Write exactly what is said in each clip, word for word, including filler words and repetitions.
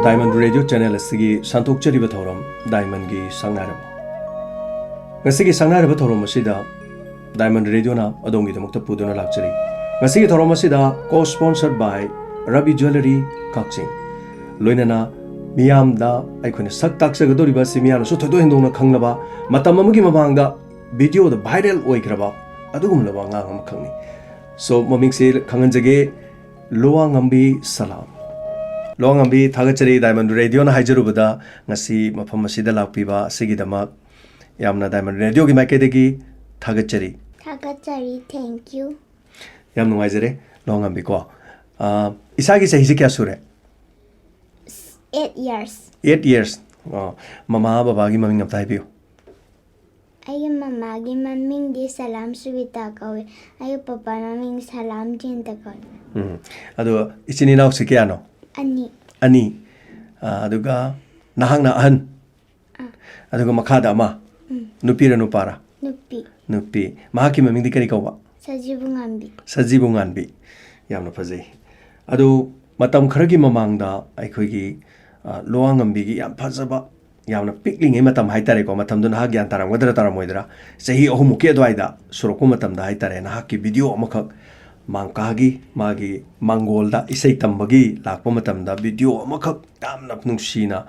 Diamond Radio Channel ꯑꯁꯤꯒꯤ ꯁꯟꯗꯣꯛꯆꯔꯤꯕ ꯊꯧꯔꯝ Diamondꯒꯤ ꯁꯛꯅꯥꯏꯔꯕ꯫ ꯉꯁꯤꯒꯤ ꯁꯛꯅꯥꯏꯔꯕ ꯊꯧꯔꯝ ꯑꯁꯤꯗ Diamond Radioꯅ ꯑꯗꯣꯝꯒꯤꯗꯃꯛꯇ ꯄꯨꯗꯨꯅ ꯂꯥꯛꯆꯔꯤ꯫ ꯉꯁꯤꯒꯤ ꯊꯧꯔꯝ ꯑꯁꯤꯗ co-sponsored by Ravi Jewellery ꯀꯛꯆꯤꯡ꯫ ꯂꯣꯏꯅꯅ ꯃꯤꯌꯥꯝꯗ ꯑꯩꯈꯣꯏꯅ ꯁꯛ ꯇꯥꯛꯆꯒꯗꯧꯔꯤꯕ ꯑꯁꯤ ꯃꯤꯌꯥꯝꯅꯁꯨ ꯊꯣꯏꯗꯣꯛ ꯍꯦꯟꯗꯣꯛꯅ ꯈꯪꯂꯕ, ꯃꯇꯝ ꯑꯃꯒꯤ ꯃꯃꯥꯡꯗ videoꯗ viral ꯑꯣꯏꯈ꯭ꯔꯕ ꯑꯗꯨꯒꯨꯝꯂꯕ ꯑꯉꯥꯡ ꯑꯃꯈꯛꯅꯤ꯫ So, ꯃꯃꯤꯡꯁꯤ ꯈꯪꯍꯟꯖꯒꯦ, ꯂꯨꯋꯥꯉꯝꯕꯤ ꯁꯂꯥꯝ꯫ ꯂꯨꯋꯥꯉꯝꯕꯤ, ꯊꯥꯒꯠꯆꯔꯤ, Diamond Radioꯅ ꯍꯥꯏꯖꯔꯨꯕꯗ ꯉꯁꯤ ꯃꯐꯝ ꯑꯁꯤꯗ ꯂꯥꯛꯄꯤꯕ ꯑꯁꯤꯒꯤꯗꯃꯛ ꯌꯥꯝꯅ Diamond Radioꯒꯤ ꯃꯥꯏꯀꯩꯗꯒꯤ ꯊꯥꯒꯠꯆꯔꯤ꯫ ꯊꯥꯒꯠꯆꯔꯤ, thank you꯫ ꯌꯥꯝ ꯅꯨꯡꯉꯥꯏꯖꯔꯦ, ꯂꯨꯋꯥꯉꯝꯕꯤꯀꯣ꯫ ꯑꯥ, ꯏꯁꯥꯒꯤ ꯆꯍꯤꯁꯦ ꯀꯌꯥ ꯁꯨꯔꯦ? Eight years꯫ Eight years꯫ ꯑꯣ, ꯃꯃꯥ ꯕꯕꯥꯒꯤ ꯃꯃꯤꯡ ꯑꯝꯇ ꯍꯥꯏꯕꯤꯌꯨ꯫ ꯑꯩꯒꯤ ꯃꯃꯥꯒꯤ ꯃꯃꯤꯡꯗꯤ ꯁꯂꯥꯝ ꯁꯨꯕꯤꯇꯥ ꯀꯧꯏ꯫ ꯑꯩꯒꯤ ꯄꯄꯥ ꯃꯃꯤꯡ ꯁꯂꯥꯝ ꯖꯤꯟꯇ ꯀꯧꯏ꯫ ꯎꯝ꯫ ꯑꯗꯣ ꯏꯆꯤꯟ ꯏꯅꯥꯎꯁꯦ ꯀꯌꯥꯅꯣ? ꯑꯅꯤ꯫ ꯑꯅꯤ꯫ ꯑꯥ, ꯑꯗꯨꯒ ꯅꯍꯥꯛꯅ ꯑꯍꯟ? ꯑꯥ꯫ ꯑꯗꯨꯒ ꯃꯈꯥꯗ ꯑꯃ? ꯎꯝ꯫ ꯅꯨꯄꯤꯔ ꯅꯨꯄꯥꯔ? ꯅꯨꯄꯤ꯫ ꯅꯨꯄꯤ꯫ ꯃꯍꯥꯛꯀꯤ ꯃꯃꯤꯡꯗꯤ ꯀꯔꯤ ꯀꯧꯕ? ꯁꯖꯤꯕꯨ ꯉꯥꯝꯕꯤ꯫ ꯁꯖꯤꯕꯨ ꯉꯥꯟꯕꯤ꯫ ꯌꯥꯝꯅ ꯐꯖꯩ꯫ ꯑꯗꯨ ꯃꯇꯝ ꯈꯔꯒꯤ ꯃꯃꯥꯡꯗ ꯑꯩꯈꯣꯏꯒꯤ, ꯑ, ꯂꯨꯋꯥꯉꯝꯕꯤꯒꯤ ꯌꯥꯝ ꯐꯖꯕ, ꯌꯥꯝꯅ ꯄꯤꯛꯂꯤꯉꯩ ꯃꯇꯝ ꯍꯥꯏꯇꯥꯔꯦꯀꯣ, ꯃꯇꯝꯗꯨ ꯅꯍꯥꯛ ꯒ꯭ꯌꯥꯟ ꯇꯥꯔꯝꯒꯗ꯭ꯔꯥ ꯇꯥꯔꯝꯃꯣꯏꯗ꯭ꯔꯥ, ꯆꯍꯤ ꯑꯍꯨꯝꯃꯨꯛꯀꯤ ꯑꯗꯨꯋꯥꯏꯗ ꯁꯨꯔꯛꯄ ꯃꯇꯝꯗ ꯍꯥꯏꯇꯥꯔꯦ, ꯅꯍꯥꯛꯀꯤ video ꯑꯃꯈꯛ ꯃꯥꯡꯀꯥꯒꯤ, ꯃꯥꯒꯤ ꯃꯥꯡꯒꯣꯜꯗ ꯏꯁꯩ ꯇꯝꯕꯒꯤ ꯂꯥꯛꯄ ꯃꯇꯝꯗ video ꯑꯃꯈꯛ ꯌꯥꯝꯅ ꯅꯨꯡꯁꯤꯅ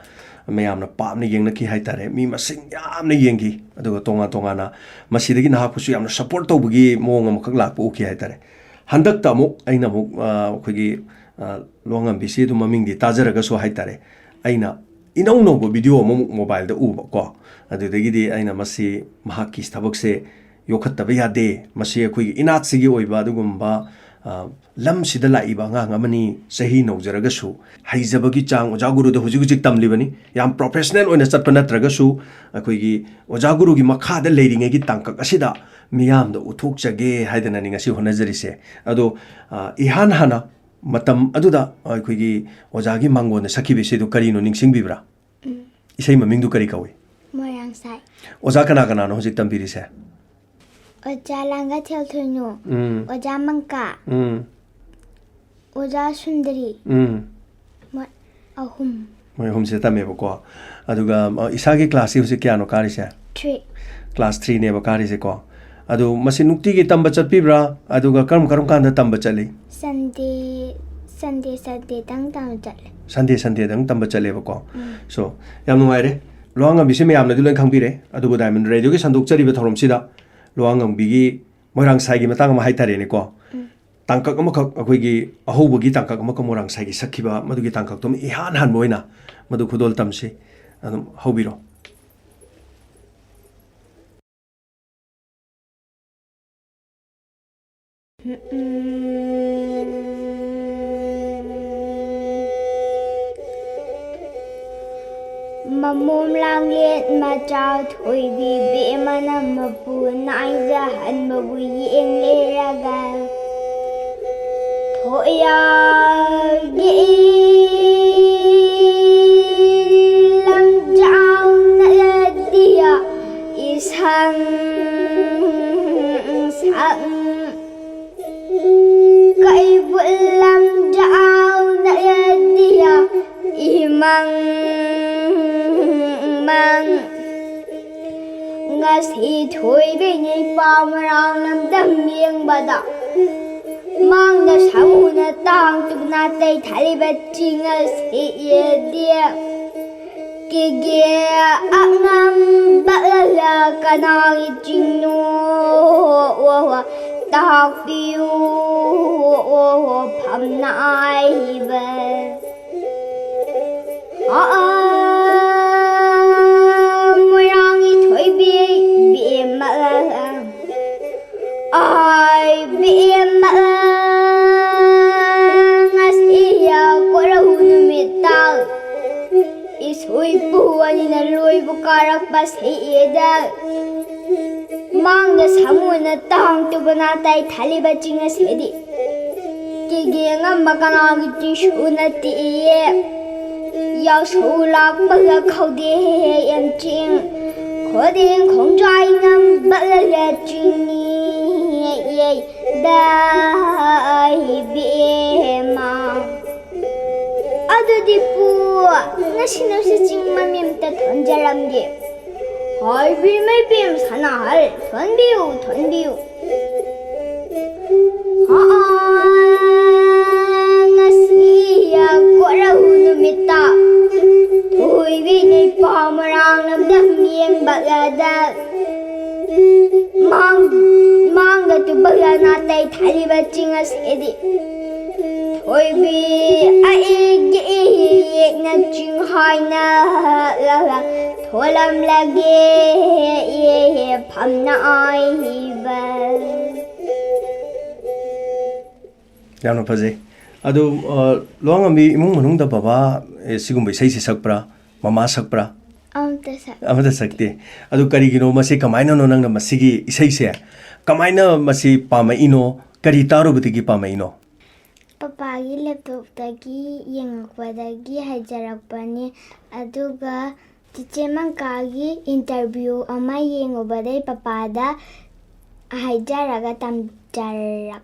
ꯃꯌꯥꯝꯅ ꯄꯥꯝꯅ ꯌꯦꯡꯅꯈꯤ ꯍꯥꯏꯇꯥꯔꯦ꯫ ꯃꯤ ꯃꯁꯤꯡ ꯌꯥꯝꯅ ꯌꯦꯡꯈꯤ꯫ ꯑꯗꯨꯒ ꯇꯣꯉꯥꯟ ꯇꯣꯉꯥꯟꯅ ꯃꯁꯤꯗꯒꯤ ꯅꯍꯥꯛꯄꯨꯁꯨ ꯌꯥꯝꯅ support ꯇꯧꯕꯒꯤ ꯃꯑꯣꯡ ꯑꯃꯈꯛ ꯂꯥꯛꯄ ꯎꯈꯤ ꯍꯥꯏꯇꯥꯔꯦ꯫ ꯍꯟꯗꯛꯇ ꯑꯃꯨꯛ ꯑꯩꯅ ꯑꯃꯨꯛ, ꯑ, ꯑꯩꯈꯣꯏꯒꯤ, ꯑ, ꯂꯨꯋꯥꯉꯝꯕꯤꯁꯤ ꯑꯗꯨꯝ ꯃꯃꯤꯡꯗꯤ ꯇꯥꯖꯔꯒꯁꯨ ꯍꯥꯏꯇꯥꯔꯦ, ꯑꯩꯅ ꯏꯅꯧ ꯅꯧꯕ video ꯑꯃꯃꯨꯛ mobileꯗ ꯎꯕꯀꯣ꯫ ꯑꯗꯨꯗꯒꯤꯗꯤ ꯑꯩꯅ ꯃꯁꯤ, ꯃꯍꯥꯛꯀꯤ ꯊꯕꯛꯁꯦ ꯌꯣꯛꯈꯠꯇꯕ ꯌꯥꯗꯦ꯫ ꯃꯁꯤ ꯑꯩꯈꯣꯏꯒꯤ ꯏꯅꯥꯠꯁꯤꯒꯤ ꯑꯣꯏꯕ ꯑꯗꯨꯒꯨꯝꯕ, ꯑ, ꯂꯝꯁꯤꯗ ꯂꯥꯛꯏꯕ ꯑꯉꯥꯡ ꯑꯃꯅꯤ, ꯆꯍꯤ ꯅꯧꯖꯔꯒꯁꯨ ꯍꯩꯖꯕꯒꯤ ꯆꯥꯡ ꯑꯣꯖꯥ ꯒꯨꯔꯨꯗ ꯍꯧꯖꯤꯛ ꯍꯧꯖꯤꯛ ꯇꯝꯂꯤꯕꯅꯤ꯫ ꯌꯥꯝ professional ꯑꯣꯏꯅ ꯆꯠꯄ ꯅꯠꯇ꯭ꯔꯒꯁꯨ ꯑꯩꯈꯣꯏꯒꯤ ꯑꯣꯖꯥ ꯒꯨꯔꯨꯒꯤ ꯃꯈꯥꯗ ꯂꯩꯔꯤꯉꯩꯒꯤ ꯇꯥꯡꯀꯛ ꯑꯁꯤꯗ ꯃꯤꯌꯥꯝꯗ ꯎꯠꯊꯣꯛꯆꯒꯦ ꯍꯥꯏꯗꯅꯅꯤ ꯉꯁꯤ ꯍꯣꯠꯅꯖꯔꯤꯁꯦ꯫ ꯑꯗꯣ, ꯑ, ꯏꯍꯥꯟ ꯍꯥꯟꯅ ꯃꯇꯝ ꯑꯗꯨꯗ ꯑꯩꯈꯣꯏꯒꯤ ꯑꯣꯖꯥꯒꯤ ꯃꯥꯡꯒꯣꯟꯗ ꯁꯛꯈꯤꯕ ꯏꯁꯩꯗꯨ ꯀꯔꯤꯅꯣ ꯅꯤꯡꯁꯤꯡꯕꯤꯕ꯭ꯔꯥ? ꯎꯝ꯫ ꯏꯁꯩ ꯃꯃꯤꯡꯗꯨ ꯀꯔꯤ ꯀꯧꯏ? ꯃꯣꯏꯔꯥꯡ ꯁꯥꯏ꯫ ꯑꯣꯖꯥ ꯀꯅꯥ ꯀꯅꯥꯅꯣ ꯍꯧꯖꯤꯛ ꯇꯝꯕꯤꯔꯤꯁꯦ? ꯑꯣꯖꯥ ꯂꯥꯡꯒꯊꯦꯜ ꯊꯣꯏꯅꯨ꯫ ꯎꯝ꯫ ꯑꯣꯖꯥ ꯃꯪꯀꯥ꯫ ꯎꯝ꯫ ꯑꯣꯖꯥ ꯁꯨꯟꯗꯔꯤ꯫ ꯎꯝ꯫ ꯃꯣꯏ-, ꯑꯍꯨꯝ꯫ ꯃꯣꯏ ꯑꯍꯨꯝꯁꯤꯗ ꯇꯝꯃꯦꯕꯀꯣ꯫ ꯑꯗꯨꯒ ꯑ, ꯏꯁꯥꯒꯤ ꯀ꯭ꯂꯥꯁꯁꯤ ꯍꯧꯖꯤꯛ ꯀꯌꯥꯅꯣ ꯀꯥꯔꯤꯁꯦ? ꯊ꯭ꯔꯤ꯫ ꯀ꯭ꯂꯥꯁ ꯊ꯭ꯔꯤꯅꯦꯕ ꯀꯥꯔꯤꯁꯦꯀꯣ꯫ ꯑꯗꯨ ꯃꯁꯤ ꯅꯨꯡꯇꯤꯒꯤ ꯇꯝꯕ ꯆꯠꯄꯤꯕ꯭ꯔꯥ? ꯑꯗꯨꯒ ꯀꯔꯝ ꯀꯔꯝ ꯀꯥꯟꯗ ꯇꯝꯕ ꯆꯠꯂꯤ? ꯁꯟꯗꯦ ꯁꯟꯗꯦ ꯁꯟꯗꯦꯗꯪ ꯇꯝꯕ ꯆꯠꯂꯦ꯫ ꯁꯟꯗꯦ ꯁꯟꯗꯦꯗꯪ ꯇꯝꯕ ꯆꯠꯂꯦꯕꯀꯣ꯫ ꯎꯝ꯫ ꯁꯣ, ꯌꯥꯝ ꯅꯨꯡꯉꯥꯏꯔꯦ꯫ ꯂꯨꯋꯥꯡꯉꯝꯕꯤꯁꯦ ꯃꯌꯥꯝꯅꯗꯤ ꯂꯣꯏ ꯈꯪꯕꯤꯔꯦ, ꯑꯗꯨꯕꯨ ꯗꯥꯏꯃꯟ ꯔꯦꯗꯤꯑꯣꯒꯤ ꯁꯟꯗꯣꯛꯆꯔꯤꯕ ꯊꯧꯔꯝꯁꯤꯗ ꯂꯨꯋꯥꯡꯉꯝꯕꯤꯒꯤ ꯃꯣꯏꯔꯥꯡꯁꯥꯏꯒꯤ ꯃꯇꯥꯡ ꯑꯃ ꯍꯥꯏꯇꯥꯔꯦꯅꯦꯀꯣ꯫ ꯎꯝ꯫ ꯇꯥꯡꯀꯛ ꯑꯃꯈꯛ, ꯑꯩꯈꯣꯏꯒꯤ ꯑꯍꯧꯕꯒꯤ ꯇꯥꯡꯀꯛ ꯑꯃꯈꯛ ꯃꯣꯏꯔꯥꯡꯁꯥꯏꯒꯤ ꯁꯛꯈꯤꯕ, ꯃꯗꯨꯒꯤ ꯇꯥꯡꯀꯛꯇꯨ ꯑꯃ ꯏꯍꯥꯟ ꯍꯥꯟꯕ ꯑꯣꯏꯅ ꯃꯗꯨ ꯈꯨꯗꯣꯜ ꯇꯝꯁꯤ꯫ ꯑꯗꯨꯝ ꯍꯧꯕꯤꯔꯣ꯫ ꯃꯃꯣꯝ ꯂꯥꯡꯂꯦꯟ ꯃꯆꯥ ꯊꯣꯏꯕꯤ ꯕꯦꯝꯃꯅ ꯃꯄꯨ ꯅꯥꯏꯖꯍꯟꯕꯕꯨ ꯌꯦꯡꯂꯦꯔꯒ ꯊꯣꯏꯌꯥꯒꯤ ꯂꯝꯖꯥꯎꯅ ꯗꯤꯌꯥ ꯏꯁꯪ ꯁꯪ ꯀꯩꯕꯨꯜ ꯂꯝꯖꯥꯎꯅ ꯗꯤꯌꯥ ꯏꯃꯪ ꯃꯪ ꯉꯁꯤ ꯊꯣꯏꯕꯤꯅꯤ ꯄꯥꯎ ꯃꯔꯥꯡ ꯂꯝꯗꯝ ꯌꯦꯡꯕꯗ ꯃꯥꯡꯗ ꯁꯥꯃꯨꯅ ꯇꯥꯡ ꯇꯨꯛꯅ ꯇꯩꯊꯥꯔꯤꯕ ꯆꯤꯡ ꯑꯁꯤ ꯌꯦꯗꯤ ꯀꯦꯒꯦ ꯑꯉꯝꯕ ꯀꯅꯥꯒꯤ ꯆꯤꯡꯅꯣ ꯇꯥꯛꯄꯤꯌꯨ ꯐꯝꯅꯥꯏꯕ ꯃꯣꯏꯔꯥꯡꯒꯤ ꯊꯣꯏꯕꯤ ꯕꯦꯝꯃ ꯑꯥꯏ ꯕꯦꯝꯃ ꯉꯁꯤ ꯀꯣꯔꯧ ꯅꯨꯃꯤꯠꯇ ꯏꯁꯣꯏ ꯄꯨ ꯑꯅꯤꯅ ꯂꯣꯏꯕꯨ ꯀꯥꯔꯛꯄ ꯁꯤꯗ ꯃꯥꯡꯗ ꯁꯥꯃꯨꯅ ꯇꯥꯡ ꯇꯨꯕꯅ ꯇꯥꯏ ꯊꯥꯂꯤꯕ ꯆꯤꯡ ꯑꯁꯤꯗꯤ ꯀꯦꯒꯦ ꯉꯝꯕ ꯀꯅꯥꯒꯤ ꯆꯤꯡꯁꯨ ꯅꯠꯇꯦ ꯌꯥꯎꯁꯧ ꯂꯥꯛꯄꯒ ꯈꯧꯗꯦ ꯌꯦꯟꯆꯤꯡ ꯈꯣꯗꯦꯡ ꯈꯣꯡꯖꯥꯏ ꯉꯝꯕ ꯂꯦꯆꯤꯡꯅꯤ ꯗꯥꯏ ꯕꯦꯝꯃ ꯑꯗꯨꯗꯤ ꯄꯨ, ꯉꯁꯤ ꯅꯨꯡꯁꯤꯠ ꯆꯤꯡ ꯃꯃꯤ ꯑꯝꯇ ꯊꯣꯟꯖꯔꯝꯒꯦ꯫ ꯍꯥꯏꯕꯤ ꯃꯩꯕꯤ ꯁꯅꯥꯍꯜ, ꯊꯣꯟꯕꯤꯌꯨ, ꯊꯣꯟꯕꯤꯌꯨ꯫ ꯑꯥ, ꯉꯁꯤ ꯀꯣꯔꯧ ꯅꯨꯃꯤꯠꯇ ꯊꯣꯏꯕꯤ ꯅꯤꯄꯥ ꯃꯣꯏꯔꯥꯡ ꯂꯝꯗꯝ ꯌꯦꯡꯕꯗ ꯃꯥꯡ-, ꯃꯥꯡꯗ ꯇꯨꯕꯒ ꯅꯥꯇꯩ ꯊꯥꯔꯤꯕ ꯆꯤꯡ ꯑꯁꯤꯗꯤ ꯊꯣꯏꯕꯤ ꯑꯩꯒꯤ ꯌꯦꯛꯅ ꯆꯤꯡ ꯍꯥꯏꯅ ꯊꯣꯂꯝꯂꯒꯦ ꯐꯝꯅ ꯑꯥꯏꯕ꯫ ꯌꯥꯝꯅ ꯐꯖꯩ꯫ ꯑꯗꯨ, ꯑ, ꯂꯨꯋꯥꯡꯉꯝꯕꯤ ꯏꯃꯨꯡ ꯃꯅꯨꯡꯗ ꯕꯕꯥ, ꯑꯦ, ꯁꯤꯒꯨꯝꯕ ꯏꯁꯩꯁꯦ ꯁꯛꯄ꯭ꯔꯥ? ꯃꯃꯥ ꯁꯛꯄ꯭ꯔꯥ? ꯑꯃꯇ ꯁꯛ ꯑꯃꯇ ꯁꯛꯇꯦ꯫ ꯑꯗꯨ ꯀꯔꯤꯒꯤꯅꯣ ꯃꯁꯤ, ꯀꯃꯥꯏꯅꯅꯣ ꯅꯪꯅ ꯃꯁꯤꯒꯤ ꯏꯁꯩꯁꯦ ꯀꯃꯥꯏꯅ ꯃꯁꯤ ꯄꯥꯝꯃꯛꯏꯅꯣ? ꯀꯔꯤ ꯇꯥꯔꯨꯕꯗꯒꯤ ꯄꯥꯝꯃꯛꯏꯅꯣ? ꯄꯄꯥꯒꯤ ꯂꯦꯞꯇꯣꯞꯇꯒꯤ ꯌꯦꯡꯉꯛꯄꯗꯒꯤ ꯍꯩꯖꯔꯛꯄꯅꯤ꯫ ꯑꯗꯨꯒ ꯆꯤꯆꯦ ꯃꯪꯀꯥꯒꯤ ꯏꯟꯇꯔꯚ꯭ꯌꯨ ꯑꯃ ꯌꯦꯡꯉꯨꯕꯗꯩ ꯄꯄꯥꯗ ꯍꯥꯏꯖꯔꯒ ꯇꯝꯖꯔꯛꯄꯅꯤ꯫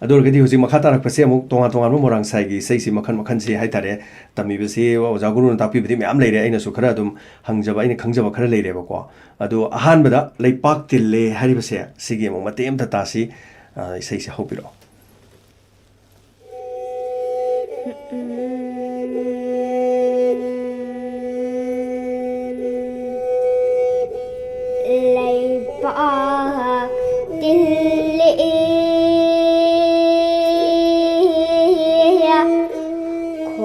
ꯑꯗꯨ ꯑꯣꯏꯔꯒꯗꯤ ꯍꯧꯖꯤꯛ ꯃꯈꯥ ꯇꯥꯔꯛꯄꯁꯦ ꯑꯃꯨꯛ ꯇꯣꯉꯥꯟ ꯇꯣꯉꯥꯟꯕ ꯃꯣꯏꯔꯥꯡ ꯁꯥꯏꯒꯤ ꯏꯁꯩꯁꯤ ꯃꯈꯜ ꯃꯈꯜꯁꯦ ꯍꯥꯏꯇꯥꯔꯦ, ꯇꯝꯃꯤꯕꯁꯤ ꯑꯣꯖꯥ ꯒꯨꯔꯨꯅ ꯇꯥꯛꯄꯤꯕꯗꯤ ꯃꯌꯥꯝ ꯂꯩꯔꯦ, ꯑꯩꯅꯁꯨ ꯈꯔ ꯑꯗꯨꯝ ꯍꯪꯖꯕ, ꯑꯩꯅ ꯈꯪꯖꯕ ꯈꯔ ꯂꯩꯔꯦꯕꯀꯣ꯫ ꯑꯗꯣ ꯑꯍꯥꯟꯕꯗ ꯂꯩꯄꯥꯛ ꯇꯤꯜꯂꯦ ꯍꯥꯏꯔꯤꯕꯁꯦ ꯁꯤꯒꯤ ꯑꯃꯨꯛ ꯃꯇꯦꯛ ꯑꯃꯇ ꯇꯥꯁꯤ꯫ ꯑ, ꯏꯁꯩꯁꯦ ꯍꯧꯕꯤꯔꯛꯑꯣ꯫ ꯂꯩꯄꯥꯛ ꯇꯤꯜꯂꯦ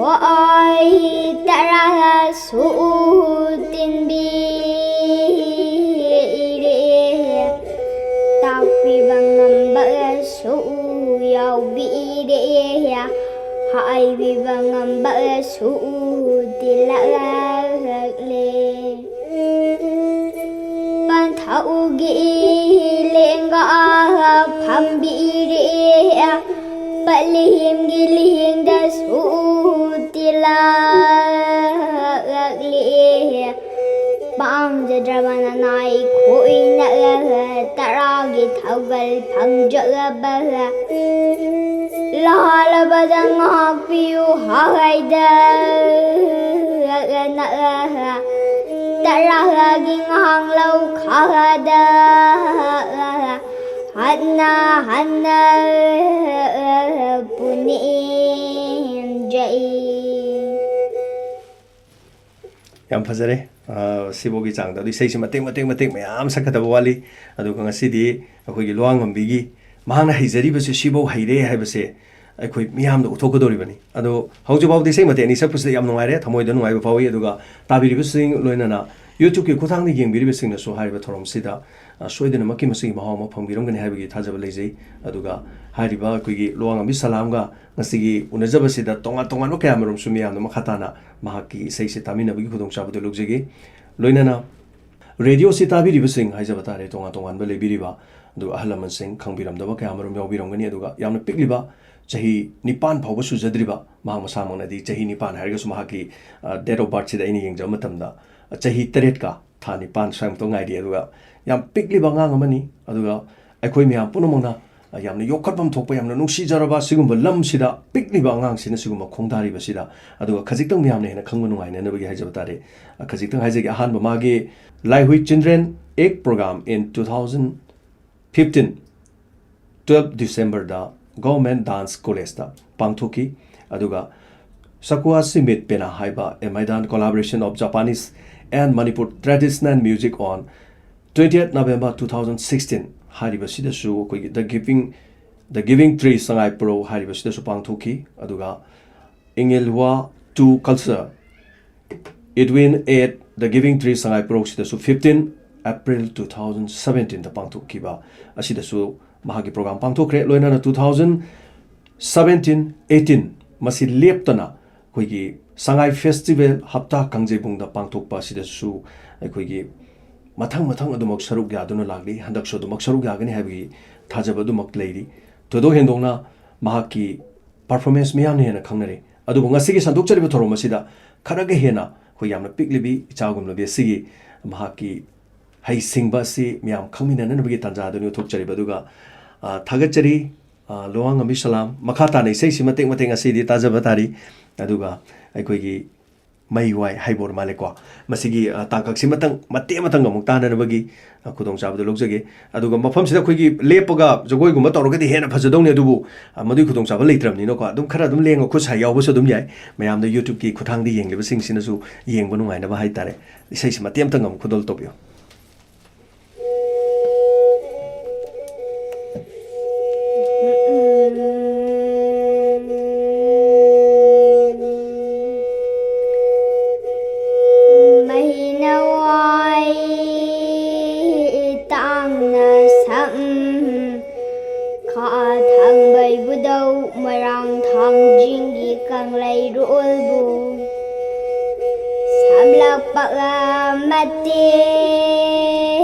ꯈ꯭ꯋꯥꯏ ꯇꯔꯥꯁꯨ ꯇꯤꯟꯕꯤꯔꯦ, ꯇꯥꯛꯄꯤꯕ ꯉꯝꯕꯁꯨ ꯌꯥꯎꯕꯤꯔꯦ, ꯍꯥꯏꯕꯤꯕ ꯉꯝꯕꯁꯨ ꯇꯤꯜꯂꯛꯂꯦ꯫ ꯄꯟꯊꯧꯒꯤ ꯂꯦꯡꯒꯥ ꯐꯝꯕꯤꯔꯦ, ꯄꯠꯂꯤꯍꯤꯡꯒꯤ ꯂꯤꯍꯤꯡꯗꯁꯨ ꯇꯤꯜꯂꯛꯂꯦ꯫ ꯄꯥꯡ ꯄꯥꯝꯖꯗ꯭ꯔꯕ ꯅꯅꯥꯏ ꯈꯣꯏꯅ ꯇꯔꯥꯒꯤ ꯊꯧꯒꯜ ꯐꯪꯖꯕ ꯂꯥꯜꯂꯕꯗ ꯉꯥꯛꯄꯤꯌꯨ ꯍꯥꯏꯗ ꯇꯔꯥꯒꯤ ꯉꯥꯡꯂꯧ ꯈꯥꯗ ꯍꯟꯅ ꯍꯟꯅ ꯄꯨꯅꯤꯡꯖꯩ꯫ ꯌꯥꯝ ꯐꯖꯔꯦ꯫ ꯑ, ꯁꯤꯐꯥꯎꯒꯤ ꯆꯥꯡꯗ꯫ ꯑꯗꯨ ꯏꯁꯩꯁꯤ ꯃꯇꯦꯛ, ꯃꯇꯦꯛ, ꯃꯇꯦꯛ ꯃꯌꯥꯝ ꯁꯛꯀꯗꯕ ꯋꯥꯠꯂꯤ꯫ ꯑꯗꯨꯒ ꯉꯁꯤꯗꯤ ꯑꯩꯈꯣꯏꯒꯤ ꯂꯨꯋꯥꯡꯉꯝꯕꯤꯒꯤ ꯃꯍꯥꯛꯅ ꯍꯩꯖꯔꯤꯕꯁꯤ ꯁꯤꯐꯥꯎ ꯍꯩꯔꯦ ꯍꯥꯏꯕꯁꯦ ꯑꯩꯈꯣꯏ ꯃꯤꯌꯥꯝꯗ ꯎꯠꯊꯣꯛꯀꯗꯧꯔꯤꯕꯅꯤ꯫ ꯑꯗꯣ ꯍꯧꯖꯤꯛꯐꯥꯎꯗꯤ ꯏꯁꯩ ꯃꯇꯦꯛ ꯑꯅꯤ ꯁꯛꯄꯁꯤꯗ ꯌꯥꯝ ꯅꯨꯡꯉꯥꯏꯔꯦ, ꯊꯃꯣꯏꯗ ꯅꯨꯡꯉꯥꯏꯕ ꯐꯥꯎꯏ꯫ ꯑꯗꯨꯒ ꯇꯥꯕꯤꯔꯤꯕꯁꯤꯡ, ꯂꯣꯏꯅꯅ YouTube-ꯀꯤ ꯈꯨꯠꯊꯥꯡꯗ ꯌꯦꯡꯕꯤꯔꯤꯕꯁꯤꯡꯅꯁꯨ ꯍꯥꯏꯔꯤꯕ ꯊꯧꯔꯝꯁꯤꯗ, ꯑ, ꯁꯣꯏꯗꯅꯃꯛꯀꯤ ꯃꯁꯤꯒꯤ ꯃꯍꯥꯎ ꯑꯃ ꯐꯪꯕꯤꯔꯝꯒꯅꯤ ꯍꯥꯏꯕꯒꯤ ꯊꯥꯖꯕ ꯂꯩꯖꯩ꯫ ꯑꯗꯨꯒ ꯍꯥꯏꯔꯤꯕ ꯑꯩꯈꯣꯏꯒꯤ ꯂꯨꯋꯥꯡꯉꯝꯕꯤ ꯁꯂꯥꯝꯒ ꯉꯁꯤꯒꯤ ꯎꯅꯖꯕꯁꯤꯗ ꯇꯣꯉꯥꯟ ꯇꯣꯉꯥꯟꯕ ꯀꯌꯥꯃꯔꯨꯝꯁꯨ ꯃꯤꯌꯥꯝꯅ ꯃꯈꯥ ꯇꯥꯅ ꯃꯍꯥꯛꯀꯤ ꯏꯁꯩꯁꯦ ꯇꯥꯃꯤꯟꯅꯕꯒꯤ ꯈꯨꯗꯣꯡꯆꯥꯕꯗꯨ ꯂꯧꯖꯒꯦ꯫ ꯂꯣꯏꯅꯅ ꯔꯦꯗꯤꯑꯣꯁꯤ ꯇꯥꯕꯤꯔꯤꯕꯁꯤꯡ ꯍꯥꯏꯖꯕ ꯇꯥꯔꯦ, ꯇꯣꯉꯥꯟ ꯇꯣꯉꯥꯟꯕ ꯂꯩꯕꯤꯔꯤꯕ, ꯑꯗꯨꯒ ꯑꯍꯜ ꯂꯃꯟꯁꯤꯡ ꯈꯪꯕꯤꯔꯝꯗꯕ ꯀꯌꯥꯃꯔꯨꯝ ꯌꯥꯎꯕꯤꯔꯝꯒꯅꯤ꯫ ꯑꯗꯨꯒ ꯌꯥꯝꯅ ꯄꯤꯛꯂꯤꯕ, ꯆꯍꯤ ꯅꯤꯄꯥꯟ ꯐꯥꯎꯕ ꯁꯨꯖꯗ꯭ꯔꯤꯕ, ꯃꯍꯥꯛ ꯃꯁꯥꯃꯛꯅꯗꯤ ꯆꯍꯤ ꯅꯤꯄꯥꯟ ꯍꯥꯏꯔꯒꯁꯨ ꯃꯍꯥꯛꯀꯤ, ꯑ, date of birth-ꯁꯤꯗ ꯑꯩꯅ ꯌꯦꯡꯖꯕ ꯃꯇꯝꯗ, ꯑ, ꯆꯍꯤ ꯇꯔꯦꯠꯀ ꯊꯥ ꯅꯤꯄꯥꯟ ꯁ꯭ꯋꯥꯏꯃꯨꯛꯇ ꯉꯥꯏꯔꯤ꯫ ꯑꯗꯨꯒ ꯌꯥꯝ ꯄꯤꯛꯂꯤꯕ ꯑꯉꯥꯡ ꯑꯃꯅꯤ꯫ ꯑꯗꯨꯒ ꯑꯩꯈꯣꯏ ꯃꯌꯥꯝ ꯄꯨꯝꯅꯃꯛꯅ, ꯑ, ꯌꯥꯝꯅ ꯌꯣꯛꯈꯠꯐꯝ ꯊꯣꯛꯄ, ꯌꯥꯝꯅ ꯅꯨꯡꯁꯤꯖꯔꯕ ꯁꯤꯒꯨꯝꯕ ꯂꯝꯁꯤꯗ ꯄꯤꯛꯂꯤꯕ ꯑꯉꯥꯡꯁꯤꯅ ꯁꯤꯒꯨꯝꯕ ꯈꯣꯡꯗꯥꯔꯤꯕꯁꯤꯗ, ꯑꯗꯨꯒ ꯈꯖꯤꯛꯇꯪ ꯃꯌꯥꯝꯅ ꯍꯦꯟꯅ ꯈꯪꯕ ꯅꯨꯡꯉꯥꯏꯅꯅꯕꯒꯤ ꯍꯥꯏꯖꯕ ꯇꯥꯔꯦ꯫ ꯑ, ꯈꯖꯤꯛꯇꯪ ꯍꯥꯏꯖꯒꯦ꯫ ꯑꯍꯥꯟꯕ ꯃꯥꯒꯤ ꯂꯥꯏꯍꯨꯏ Children Act Program in two thousand fifteen, twelve December-ꯗ Government Dance College-ꯇ ꯄꯥꯡꯊꯣꯛꯈꯤ꯫ ꯑꯗꯨꯒ ꯁꯀꯨꯋꯥ ꯁꯤꯃꯤꯠ ꯄꯦꯅꯥ ꯍꯥꯏꯕ A Maidan Collaboration of Japanese and Manipur Traditional Music on twentieth November two thousand sixteen ꯍꯥꯏꯔꯤꯕꯁꯤꯗꯁꯨ ꯑꯩꯈꯣꯏꯒꯤ The Giving, The Giving Tree ꯁꯉꯥꯏ ꯄ꯭ꯔꯧ ꯍꯥꯏꯔꯤꯕꯁꯤꯗꯁꯨ ꯄꯥꯡꯊꯣꯛꯈꯤ꯫ ꯑꯗꯨꯒ Ingelhua two Culture Edwin at The Giving Tree Sangai ꯄ꯭ꯔꯧꯁꯤꯗꯁꯨ fifteen April two thousand seventeen-ꯗ ꯄꯥꯡꯊꯣꯛꯈꯤꯕ ꯑꯁꯤꯗꯁꯨ ꯃꯍꯥꯛꯀꯤ program ꯄꯥꯡꯊꯣꯛꯈ꯭ꯔꯦ꯫ ꯂꯣꯏꯅꯅ two thousand seventeen eighteen ꯃꯁꯤ ꯂꯦꯞꯇꯅ ꯑꯩꯈꯣꯏꯒꯤ ꯁꯉꯥꯏ Festival ꯍꯞꯇꯥ ꯀꯥꯡꯖꯩꯕꯨꯡꯗ ꯄꯥꯡꯊꯣꯛꯄ ꯑꯁꯤꯗꯁꯨ ꯑꯩꯈꯣꯏꯒꯤ ꯃꯊꯪ ꯃꯊꯪ ꯑꯗꯨꯃꯛ ꯁꯔꯨꯛ ꯌꯥꯗꯨꯅ ꯂꯥꯛꯂꯤ꯫ ꯍꯟꯗꯛꯁꯨ ꯑꯗꯨꯃꯛ ꯁꯔꯨꯛ ꯌꯥꯒꯅꯤ ꯍꯥꯏꯕꯒꯤ ꯊꯥꯖꯕ ꯑꯗꯨꯃꯛ ꯂꯩꯔꯤ꯫ ꯊꯣꯏꯗꯣꯛ ꯍꯦꯟꯗꯣꯛꯅ ꯃꯍꯥꯛꯀꯤ performance ꯃꯤꯌꯥꯝꯅ ꯍꯦꯟꯅ ꯈꯪꯅꯔꯦ꯫ ꯑꯗꯨꯕꯨ ꯉꯁꯤꯒꯤ ꯁꯟꯗꯣꯛꯆꯔꯤꯕ ꯊꯧꯔꯝ ꯑꯁꯤꯗ ꯈꯔꯒ ꯍꯦꯟꯅ ꯑꯩꯈꯣꯏ ꯌꯥꯝꯅ ꯄꯤꯛꯂꯤꯕꯤ ꯏꯆꯥꯒꯨꯝꯂꯕꯤ ꯑꯁꯤꯒꯤ ꯃꯍꯥꯛꯀꯤ ꯍꯩꯁꯤꯡꯕ ꯑꯁꯤ ꯃꯌꯥꯝ ꯈꯪꯃꯤꯟꯅꯅꯕꯒꯤ ꯇꯥꯟꯖꯥ ꯑꯗꯨꯅꯤ ꯎꯠꯊꯣꯛꯆꯔꯤꯕ꯫ ꯑꯗꯨꯒ, ꯑ, ꯊꯥꯒꯠꯆꯔꯤ, ꯑ, ꯂꯨꯋꯥꯡꯉꯝꯕꯤ ꯁꯂꯥꯝ꯫ ꯃꯈꯥ ꯇꯥꯅ ꯏꯁꯩꯁꯤ ꯃꯇꯦꯛ ꯃꯇꯦꯛ ꯉꯁꯤꯗꯤ ꯇꯥꯖꯕ ꯇꯥꯔꯤ꯫ ꯑꯗꯨꯒ ꯑꯩꯈꯣꯏꯒꯤ ꯃꯩ ꯋꯥꯏ ꯍꯥꯏꯕ ꯑꯣꯏꯔ ꯃꯥꯜꯂꯦꯀꯣ꯫ ꯃꯁꯤꯒꯤ, ꯑ, ꯇꯥꯡꯀꯛꯁꯤ ꯃꯇꯪ, ꯃꯇꯦꯛ ꯑꯃꯇꯪ ꯑꯃꯨꯛ ꯇꯥꯅꯅꯕꯒꯤ, ꯑ, ꯈꯨꯗꯣꯡꯆꯥꯕꯗꯨ ꯂꯧꯖꯒꯦ꯫ ꯑꯗꯨꯒ ꯃꯐꯝꯁꯤꯗ ꯑꯩꯈꯣꯏꯒꯤ ꯂꯦꯞꯄꯒ ꯖꯒꯣꯏꯒꯨꯝꯕ ꯇꯧꯔꯒꯗꯤ ꯍꯦꯟꯅ ꯐꯖꯗꯧꯅꯤ, ꯑꯗꯨꯕꯨ, ꯑ, ꯃꯗꯨꯒꯤ ꯈꯨꯗꯣꯡꯆꯥꯕ ꯂꯩꯇ꯭ꯔꯕꯅꯤꯅꯀꯣ, ꯑꯗꯨꯝ ꯈꯔ ꯑꯗꯨꯝ ꯂꯦꯡꯉ ꯈꯨꯠ ꯁꯥ ꯌꯥꯎꯕꯁꯨ ꯑꯗꯨꯝ ꯌꯥꯏ꯫ ꯃꯌꯥꯝꯗ YouTube-ꯀꯤ ꯈꯨꯠꯊꯥꯡꯗ ꯌꯦꯡꯂꯤꯕꯁꯤꯡꯁꯤꯅꯁꯨ ꯌꯦꯡꯕ ꯅꯨꯡꯉꯥꯏꯅꯕ ꯍꯥꯏꯇꯥꯔꯦ꯫ ꯏꯁꯩꯁꯤ ꯃꯇꯦꯛ ꯑꯃꯇꯪ ꯑꯃꯨꯛ ꯈꯨꯗꯣꯜ ꯇꯧꯕꯤꯌꯨ꯫ ꯃꯍꯤꯅꯋꯥꯏ ꯇꯥꯡꯅ ꯁꯝ ꯈꯥ ꯊꯥꯡꯕꯩꯕꯨꯗꯧ ꯃꯣꯏꯔꯥꯡ ꯊꯥꯡꯖꯤꯡꯒꯤ ꯀꯪꯂꯩꯔꯣꯜꯕꯨ ꯁꯝꯂꯛꯄꯒ ꯃꯇꯦꯛ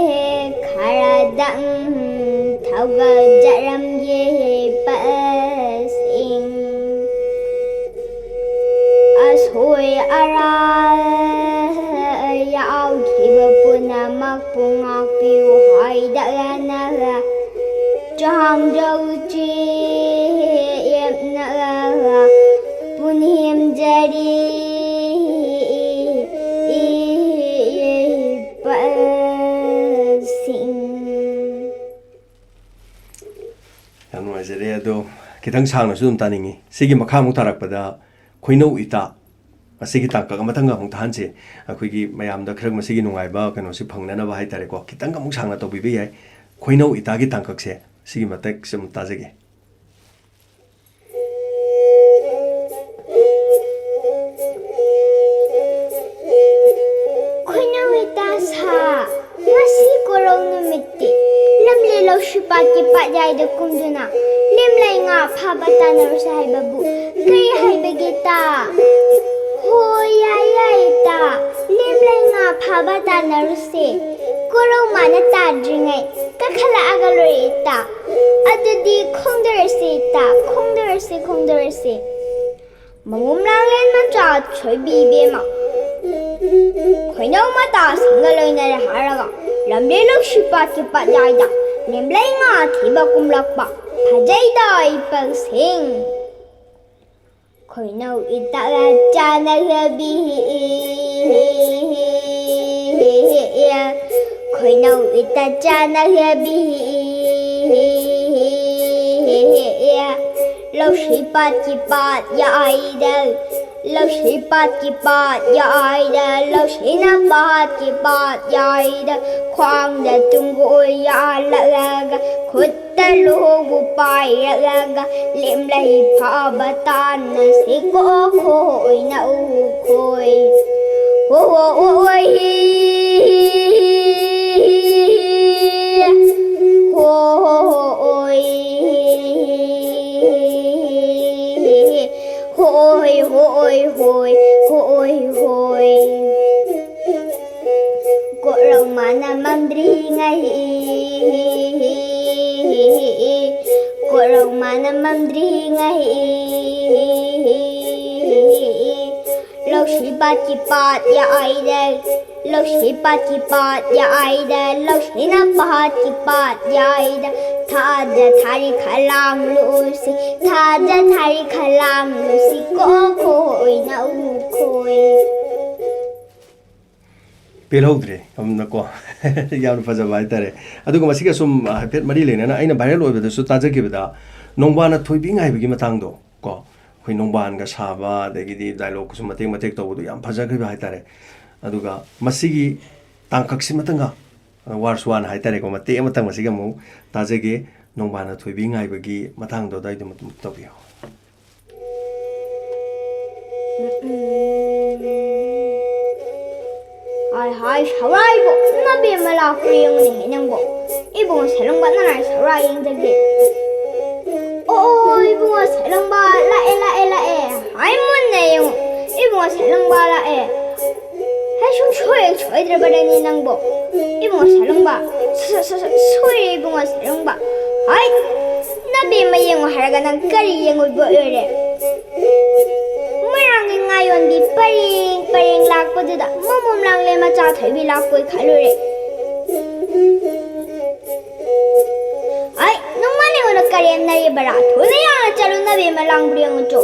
ꯈꯔꯗꯪ ꯊꯧꯒꯠꯆꯔꯝꯒꯦ ꯄꯁꯤꯡ꯫ ꯑꯁꯣꯏ ꯑꯔꯥꯜ ꯌꯥꯎꯈꯤꯕ ꯄꯨꯝꯅꯃꯛꯄꯨ ꯉꯥꯛꯄꯤꯌꯨ ꯍꯥꯏꯗꯅ ꯆꯥꯡꯖꯧ ꯆꯦꯞꯅ ꯄꯨꯅꯦꯝꯖꯔꯤ ꯄꯁꯤꯡ꯫ ꯌꯥꯝ ꯅꯨꯡꯉꯥꯏꯖꯔꯦ꯫ ꯑꯗꯣ ꯈꯤꯇꯪ ꯁꯥꯡꯅꯁꯨ ꯑꯗꯨꯝ ꯇꯥꯅꯤꯡꯉꯤ꯫ ꯁꯤꯒꯤ ꯃꯈꯥꯃꯨꯛ ꯇꯥꯔꯛꯄꯗ ꯈꯣꯏꯅꯧ ꯏꯇꯥ, ꯃꯁꯤꯒꯤ ꯇꯥꯡꯀꯛ ꯑꯃꯇꯪꯒ ꯑꯃꯨꯛ ꯊꯥꯍꯟꯁꯦ꯫ ꯑꯩꯈꯣꯏꯒꯤ ꯃꯌꯥꯝꯗ ꯈꯔ ꯃꯁꯤꯒꯤ ꯅꯨꯡꯉꯥꯏꯕ ꯀꯩꯅꯣꯁꯤ ꯐꯪꯅꯅꯕ ꯍꯥꯏꯇꯥꯔꯦꯀꯣ, ꯈꯤꯇꯪꯒ ꯑꯃꯨꯛ ꯁꯥꯡꯅ ꯇꯧꯕꯤꯕ ꯌꯥꯏ꯫ ꯈꯣꯏꯅꯧ ꯏꯇꯥꯒꯤ ꯇꯥꯡꯀꯛꯁꯦ ꯁꯤꯒꯤ ꯃꯇꯦꯛꯁꯦ ꯑꯃꯨꯛ ꯇꯥꯖꯒꯦ꯫ ꯈꯣꯏꯅꯧ ꯏꯇꯥ ꯁꯥ, ꯉꯁꯤ ꯀꯣꯔꯧ ꯅꯨꯃꯤꯠꯇꯤ ꯂꯝꯂꯦ ꯂꯧꯁꯤꯄꯥꯠꯀꯤ ꯄꯥꯠꯌꯥꯏꯗ ꯀꯨꯝꯗꯨꯅ ꯂꯦꯝꯂꯩ ꯉꯥ ꯐꯥꯕ ꯇꯥꯟꯅꯔꯨꯁꯦ ꯍꯥꯏꯕꯕꯨ ꯀꯔꯤ ꯍꯥꯏꯕꯒꯦ ꯇꯥ? ꯍꯣꯏ, ꯌꯥꯏ, ꯌꯥꯏ, ꯏꯇꯥ꯫ ꯂꯦꯝꯂꯩ ꯉꯥ ꯐꯥꯕ ꯇꯥꯟꯅꯔꯨꯁꯦ꯫ ꯀꯣꯔꯧ ꯃꯥꯅ ꯇꯥꯗ꯭ꯔꯤꯉꯩ ꯀꯥꯈꯠꯂꯛꯑꯒ ꯂꯣꯏꯔꯦ, ꯏꯇꯥ꯫ ꯑꯗꯨꯗꯤ ꯈꯣꯡꯗꯔꯁꯦ, ꯏꯇꯥ, ꯈꯣꯡꯗꯔꯁꯦ, ꯈꯣꯡꯗꯔꯁꯦ꯫ ꯃꯉꯨꯝ ꯂꯥꯡꯂꯦꯟ ꯃꯆꯥ ꯊꯣꯏꯕꯤ ꯏꯕꯦꯝꯃ, ꯈꯣꯏꯅꯧ ꯃꯇꯥꯁꯤꯡꯒ ꯂꯣꯏꯅꯔꯦ ꯍꯥꯏꯔꯒ ꯂꯝꯂꯦꯟ ꯂꯧꯁꯤ ꯄꯥꯠꯀꯤ ꯄꯥꯠꯌꯥꯏꯗ ꯂꯦꯝꯂꯩ ꯉꯥ ꯊꯤꯕ ꯀꯨꯝꯂꯛꯄ ꯐꯖꯩꯗ ꯏꯄꯛꯁꯤꯡ꯫ ꯈꯣꯏꯅꯧ ꯏꯇꯥꯛ ꯆꯥꯅ ꯍꯦꯕꯤ꯫ ꯈꯣꯏꯅꯧ ꯏꯇꯥꯛ ꯆꯥꯅ ꯍꯦꯕꯤ꯫ ꯂꯧꯁꯤ ꯄꯥꯠꯀꯤ ꯄꯥꯠ ꯌꯥꯏꯗ ꯂꯧꯁꯤ ꯄꯥꯠꯀꯤ ꯄꯥꯠ ꯌꯥꯏꯗ ꯂꯧꯁꯤꯅ ꯄꯥꯠꯀꯤ ꯄꯥꯠ ꯌꯥꯏꯗ ꯈ꯭ꯋꯥꯡꯗ ꯇꯨꯡꯒꯣꯏ ꯌꯥꯜꯂꯛꯂꯒ ꯈꯨꯠꯇ ꯂꯨꯍꯣꯡꯕꯨ ꯄꯥꯏꯔꯛꯂꯒ ꯂꯦꯝꯂꯩ ꯐꯥꯕ ꯇꯥꯟꯅꯁꯤꯀꯣ ꯈꯣꯏꯅ ꯎꯈꯣꯏ꯫ ꯍꯣ ꯍꯣ ꯍꯣ ꯍꯣꯏ ꯍꯤ꯫ ꯍꯣ ꯍꯣ ꯍꯣ ꯍꯣꯏ꯫ ꯍꯣꯏ ꯍꯣꯏ ꯍꯣꯏ ꯍꯣꯏ ꯍꯣꯏ꯫ ꯀꯣꯔꯧ ꯃꯥꯅ ꯃꯝꯗ꯭ꯔꯤꯉꯩ ꯀꯣꯔꯧ ꯃꯥꯅ ꯃꯝꯗ꯭ꯔꯤꯉꯩ ꯂꯧꯁꯤ ꯄꯥꯠꯀꯤ ꯄꯥꯠ ꯌꯥꯏꯗ ꯂꯧꯁꯤ ꯄꯥꯠꯀꯤ ꯄꯥꯠ ꯌꯥꯏꯗ ꯂꯧꯁꯤꯅ ꯄꯥꯠꯀꯤ ꯄꯥꯠ ꯌꯥꯏꯗ ꯊꯥꯖ ꯊꯥꯔꯤ ꯈꯂꯥꯡ ꯂꯨꯁꯤ ꯊꯥꯖ ꯊꯥꯔꯤ ꯈꯂꯥꯡ ꯂꯨꯁꯤ ꯀꯣ ꯈꯣꯏꯅ ꯎꯈꯣꯏ꯫ ꯄꯦꯜꯍꯧꯗ꯭ꯔꯦ ꯌꯥꯝꯅꯀꯣ꯫ ꯌꯥꯝꯅ ꯐꯖꯕ ꯍꯥꯏꯇꯥꯔꯦ꯫ ꯑꯗꯨꯒ ꯃꯁꯤꯒ ꯁꯨꯝ ꯍꯥꯏꯐꯦꯠ ꯃꯔꯤ ꯂꯩꯅꯅ ꯑꯩꯅ ꯚꯥꯏꯔꯦꯜ ꯑꯣꯏꯕꯗꯁꯨ ꯇꯥꯖꯈꯤꯕꯗ ꯅꯣꯡꯕꯥꯅ ꯊꯣꯏꯕꯤ ꯉꯥꯏꯕꯒꯤ ꯃꯇꯥꯡꯗꯣ ꯀꯣ ꯑꯩꯈꯣꯏ ꯅꯣꯡꯕꯥꯟꯒ ꯁꯥꯕ ꯑꯗꯒꯤꯗꯤ ꯗꯥꯏꯂꯣꯛꯁꯨ ꯃꯇꯦꯛ ꯃꯇꯦꯛ ꯇꯧꯕꯗꯣ ꯌꯥꯝ ꯐꯖꯈ꯭ꯔꯤꯕ ꯍꯥꯏꯇꯥꯔꯦ꯫ ꯑꯗꯨꯒ ꯃꯁꯤꯒꯤ ꯇꯥꯡꯀꯛꯁꯤꯃꯇꯪꯒ ꯋꯥꯔꯁ ꯋꯥꯟ ꯍꯥꯏꯇꯥꯔꯦꯀꯣ ꯃꯇꯦꯛ ꯑꯃꯇꯪ ꯃꯁꯤꯒ ꯑꯃꯨꯛ ꯇꯥꯖꯒꯦ꯫ ꯅꯣꯡꯕꯥꯅ ꯊꯣꯏꯕꯤ ꯉꯥꯏꯕꯒꯤ ꯃꯇꯥꯡꯗꯣ ꯑꯗꯨꯋꯥꯏꯗꯨꯃ ꯑꯗꯨꯝ ꯇꯧꯕꯤꯌꯣ꯫ ꯍꯥꯏ ꯍꯥꯏ ꯁꯧꯔꯥꯏꯕꯣ ꯅꯕꯦꯝꯃ ꯂꯥꯛꯄ꯭ꯔꯥ ꯌꯦꯡꯉꯨꯅꯦꯍꯦ ꯅꯪꯕꯣ꯫ ꯏꯕꯨꯡꯉꯣ ꯁꯦꯂꯪꯕ ꯅꯅꯥꯏ ꯁꯧꯔꯥꯏ ꯌꯦꯡꯖꯒꯦ꯫ ꯑꯣ ꯏꯕꯨꯡꯉꯣ ꯁꯦꯂꯪꯕ ꯂꯥꯛꯑꯦ ꯂꯥꯛꯑꯦ ꯂꯥꯛꯑꯦ꯫ ꯍꯥꯏ ꯃꯨꯟꯅ ꯌꯦꯡꯉꯨ ꯏꯕꯨꯡꯉꯣ ꯁꯦꯂꯪꯕ ꯂꯥꯛꯑꯦ꯫ ꯍꯦ ꯁꯨꯝ ꯁꯣꯏ ꯁꯣꯏꯗ꯭ꯔꯕꯅꯦ ꯅꯪꯕꯣ꯫ ꯏꯕꯨꯡꯉꯣ ꯁꯦꯂꯪꯕ ꯁꯣꯏꯔꯦ ꯏꯕꯨꯡꯉꯣ ꯁꯦꯂꯪꯕ꯫ ꯍꯥꯏ ꯅꯕꯦꯝꯃ ꯌꯦꯡꯉꯨ ꯍꯥꯏꯔꯒ ꯅꯪ ꯀꯔꯤ ꯌꯦꯡꯉꯨꯕ ꯑꯣꯏꯔꯦ꯫ ꯃꯣꯏꯔꯥꯡꯒꯤ ꯉꯥ ꯌꯣꯟꯕꯤ ꯄꯔꯦꯡ ꯄꯔꯦꯡ ꯂꯥꯛꯄ ꯑꯗꯨꯗ ꯃꯣꯃꯣꯝ ꯂꯥꯡꯂꯦ ꯃꯆꯥ ꯊꯣꯏꯕꯤ ꯂꯥꯛꯄꯣꯏ ꯈꯜꯂꯨꯔꯦ꯫ ꯑꯩ ꯅꯣꯡꯃ ꯅꯉꯣꯟꯗ ꯀꯔꯦꯝꯅꯔꯤꯕꯔꯥ? ꯊꯨꯅ ꯌꯥꯡꯅ ꯆꯠꯂꯨ, ꯅꯕꯦꯝꯃ ꯂꯥꯡꯕ꯭ꯔꯥ ꯌꯦꯡꯉꯨ ꯆꯣ꯫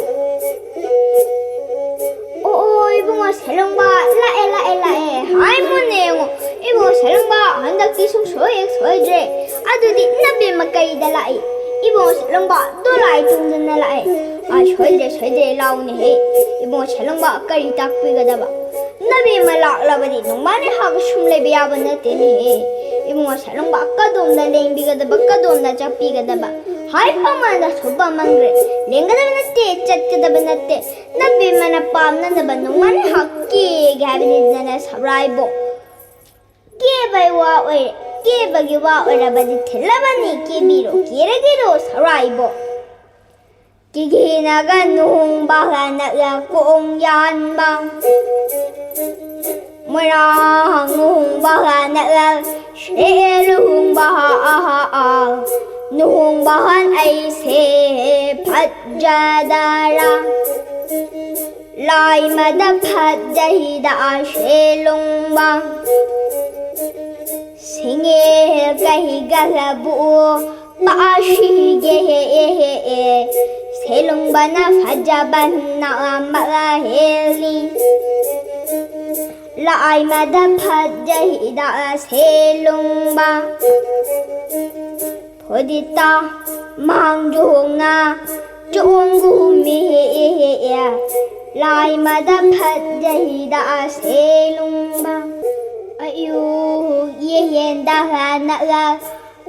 ꯑꯣ, ꯑꯣ, ꯏꯕꯨꯡꯉꯣ ꯁꯦꯂꯣꯡꯕ, ꯂꯥꯛꯑꯦ, ꯂꯥꯛꯑꯦ, ꯂꯥꯛꯑꯦ꯫ ꯍꯥꯏ ꯃꯨꯟꯅ ꯌꯦꯡꯉꯣ, ꯏꯕꯨꯡꯉꯣ ꯁꯦꯂꯣꯡꯕ ꯍꯟꯗꯛꯇꯤ ꯁꯨꯡꯁꯣꯏ ꯍꯦꯛ ꯁꯣꯏꯗ꯭ꯔꯦ꯫ ꯑꯗꯨꯗꯤ ꯅꯕꯦꯝꯃ ꯀꯔꯤꯗ ꯂꯥꯛꯏ? ꯏꯕꯨꯡꯉꯣ ꯁꯦꯂꯣꯡꯕ ꯗꯣꯂꯥꯏ ꯇꯣꯡꯗꯨꯅ ꯂꯥꯛꯑꯦ꯫ ꯑꯥ, ꯁꯣꯏꯗ꯭ꯔꯦ, ꯁꯣꯏꯗ꯭ꯔꯦ, ꯂꯥꯎꯅꯦꯍꯦ꯫ ꯏꯕꯨꯡꯉꯣ ꯁꯦꯂꯣꯡꯕ ꯀꯔꯤ ꯇꯥꯛꯄꯤꯒꯗꯕ? ꯅꯕꯦꯝꯃ ꯂꯥꯛꯂꯕꯗꯤ ꯅꯣꯡꯃ ꯅꯤꯍꯥꯛ ꯁꯨꯝ ꯂꯩꯕ ꯌꯥꯕ ꯅꯠꯇꯦꯅꯦꯍꯦ꯫ ꯏꯕꯨꯡꯉꯣ ꯁꯦꯂꯣꯡꯕ ꯀꯗꯣꯝꯗ ꯂꯦꯡꯕꯤꯒꯗꯕ, ꯀꯗꯣꯝꯗ ꯆꯠꯄꯤꯒꯗꯕ? ꯍꯥꯏ ꯄꯥꯃꯟꯗ ꯁꯨꯞꯄ ꯃꯟꯈ꯭ꯔꯦ꯫ ꯂꯦꯡꯒꯗꯕ ꯅꯠꯇꯦ, ꯆꯠꯀꯗꯕ ꯅꯠꯇꯦ꯫ ꯅꯕꯦꯝꯃꯅ ꯄꯥꯝꯅꯅꯕ ꯅꯣꯡꯃ ꯅꯤꯍꯥꯛ ꯀꯦꯒꯦ ꯍꯥꯏꯕꯅꯤꯗꯅ ꯁꯧꯔꯥꯏꯕꯣ꯫ ꯀꯦꯕꯒꯤ ꯋꯥ ꯑꯣꯏꯔꯦ, ꯀꯦꯕꯒꯤ ꯋꯥ ꯑꯣꯏꯔꯕꯗꯤ ꯊꯤꯜꯂꯕꯅꯤ, ꯀꯦꯕꯤꯔꯣ, ꯀꯦꯔꯒꯦꯔꯣ ꯁꯧꯔꯥꯏꯕꯣ꯫ ꯀꯤꯒꯤꯅꯒ ꯅꯨꯡꯕ ꯅꯛꯂ ꯀꯣꯡ ꯌꯥꯟꯕ꯫ ꯃꯣꯏꯔꯥꯡ ꯅꯨꯡꯕ ꯅꯛꯂ ꯁꯦ ꯂꯨꯍꯣꯡꯕ ꯑꯍꯥ ꯑꯥ꯫ ꯅꯨꯡꯕ ꯑꯩꯁꯦ ꯐꯖꯗꯔꯥ꯫ ꯂꯥꯏꯃꯗ ꯐꯖꯩꯗ ꯁꯦꯂꯨꯡꯕ꯫ ꯁꯤꯡꯉꯦ ꯀꯩꯒꯂꯕꯨ ꯄꯥꯁꯤꯒꯦ꯫ ꯁꯦꯂꯨꯡꯕꯅ ꯐꯖꯕꯅ ꯑꯃꯒ ꯍꯦꯜꯂꯤ꯫ ꯂꯥꯏꯃꯗ ꯐꯖꯩꯗ ꯁꯦꯂꯨꯡꯕ꯫ ꯐꯨꯗꯤꯇ ꯃꯥꯡꯖꯣꯡꯅ ꯆꯣꯡꯒꯨꯝꯃꯤ꯫ ꯂꯥꯏꯃꯗ ꯐꯖꯩꯗ ꯁꯦꯂꯨꯡꯕ꯫ ꯑꯌꯨꯛ ꯌꯦꯟꯗ ꯅꯛꯂ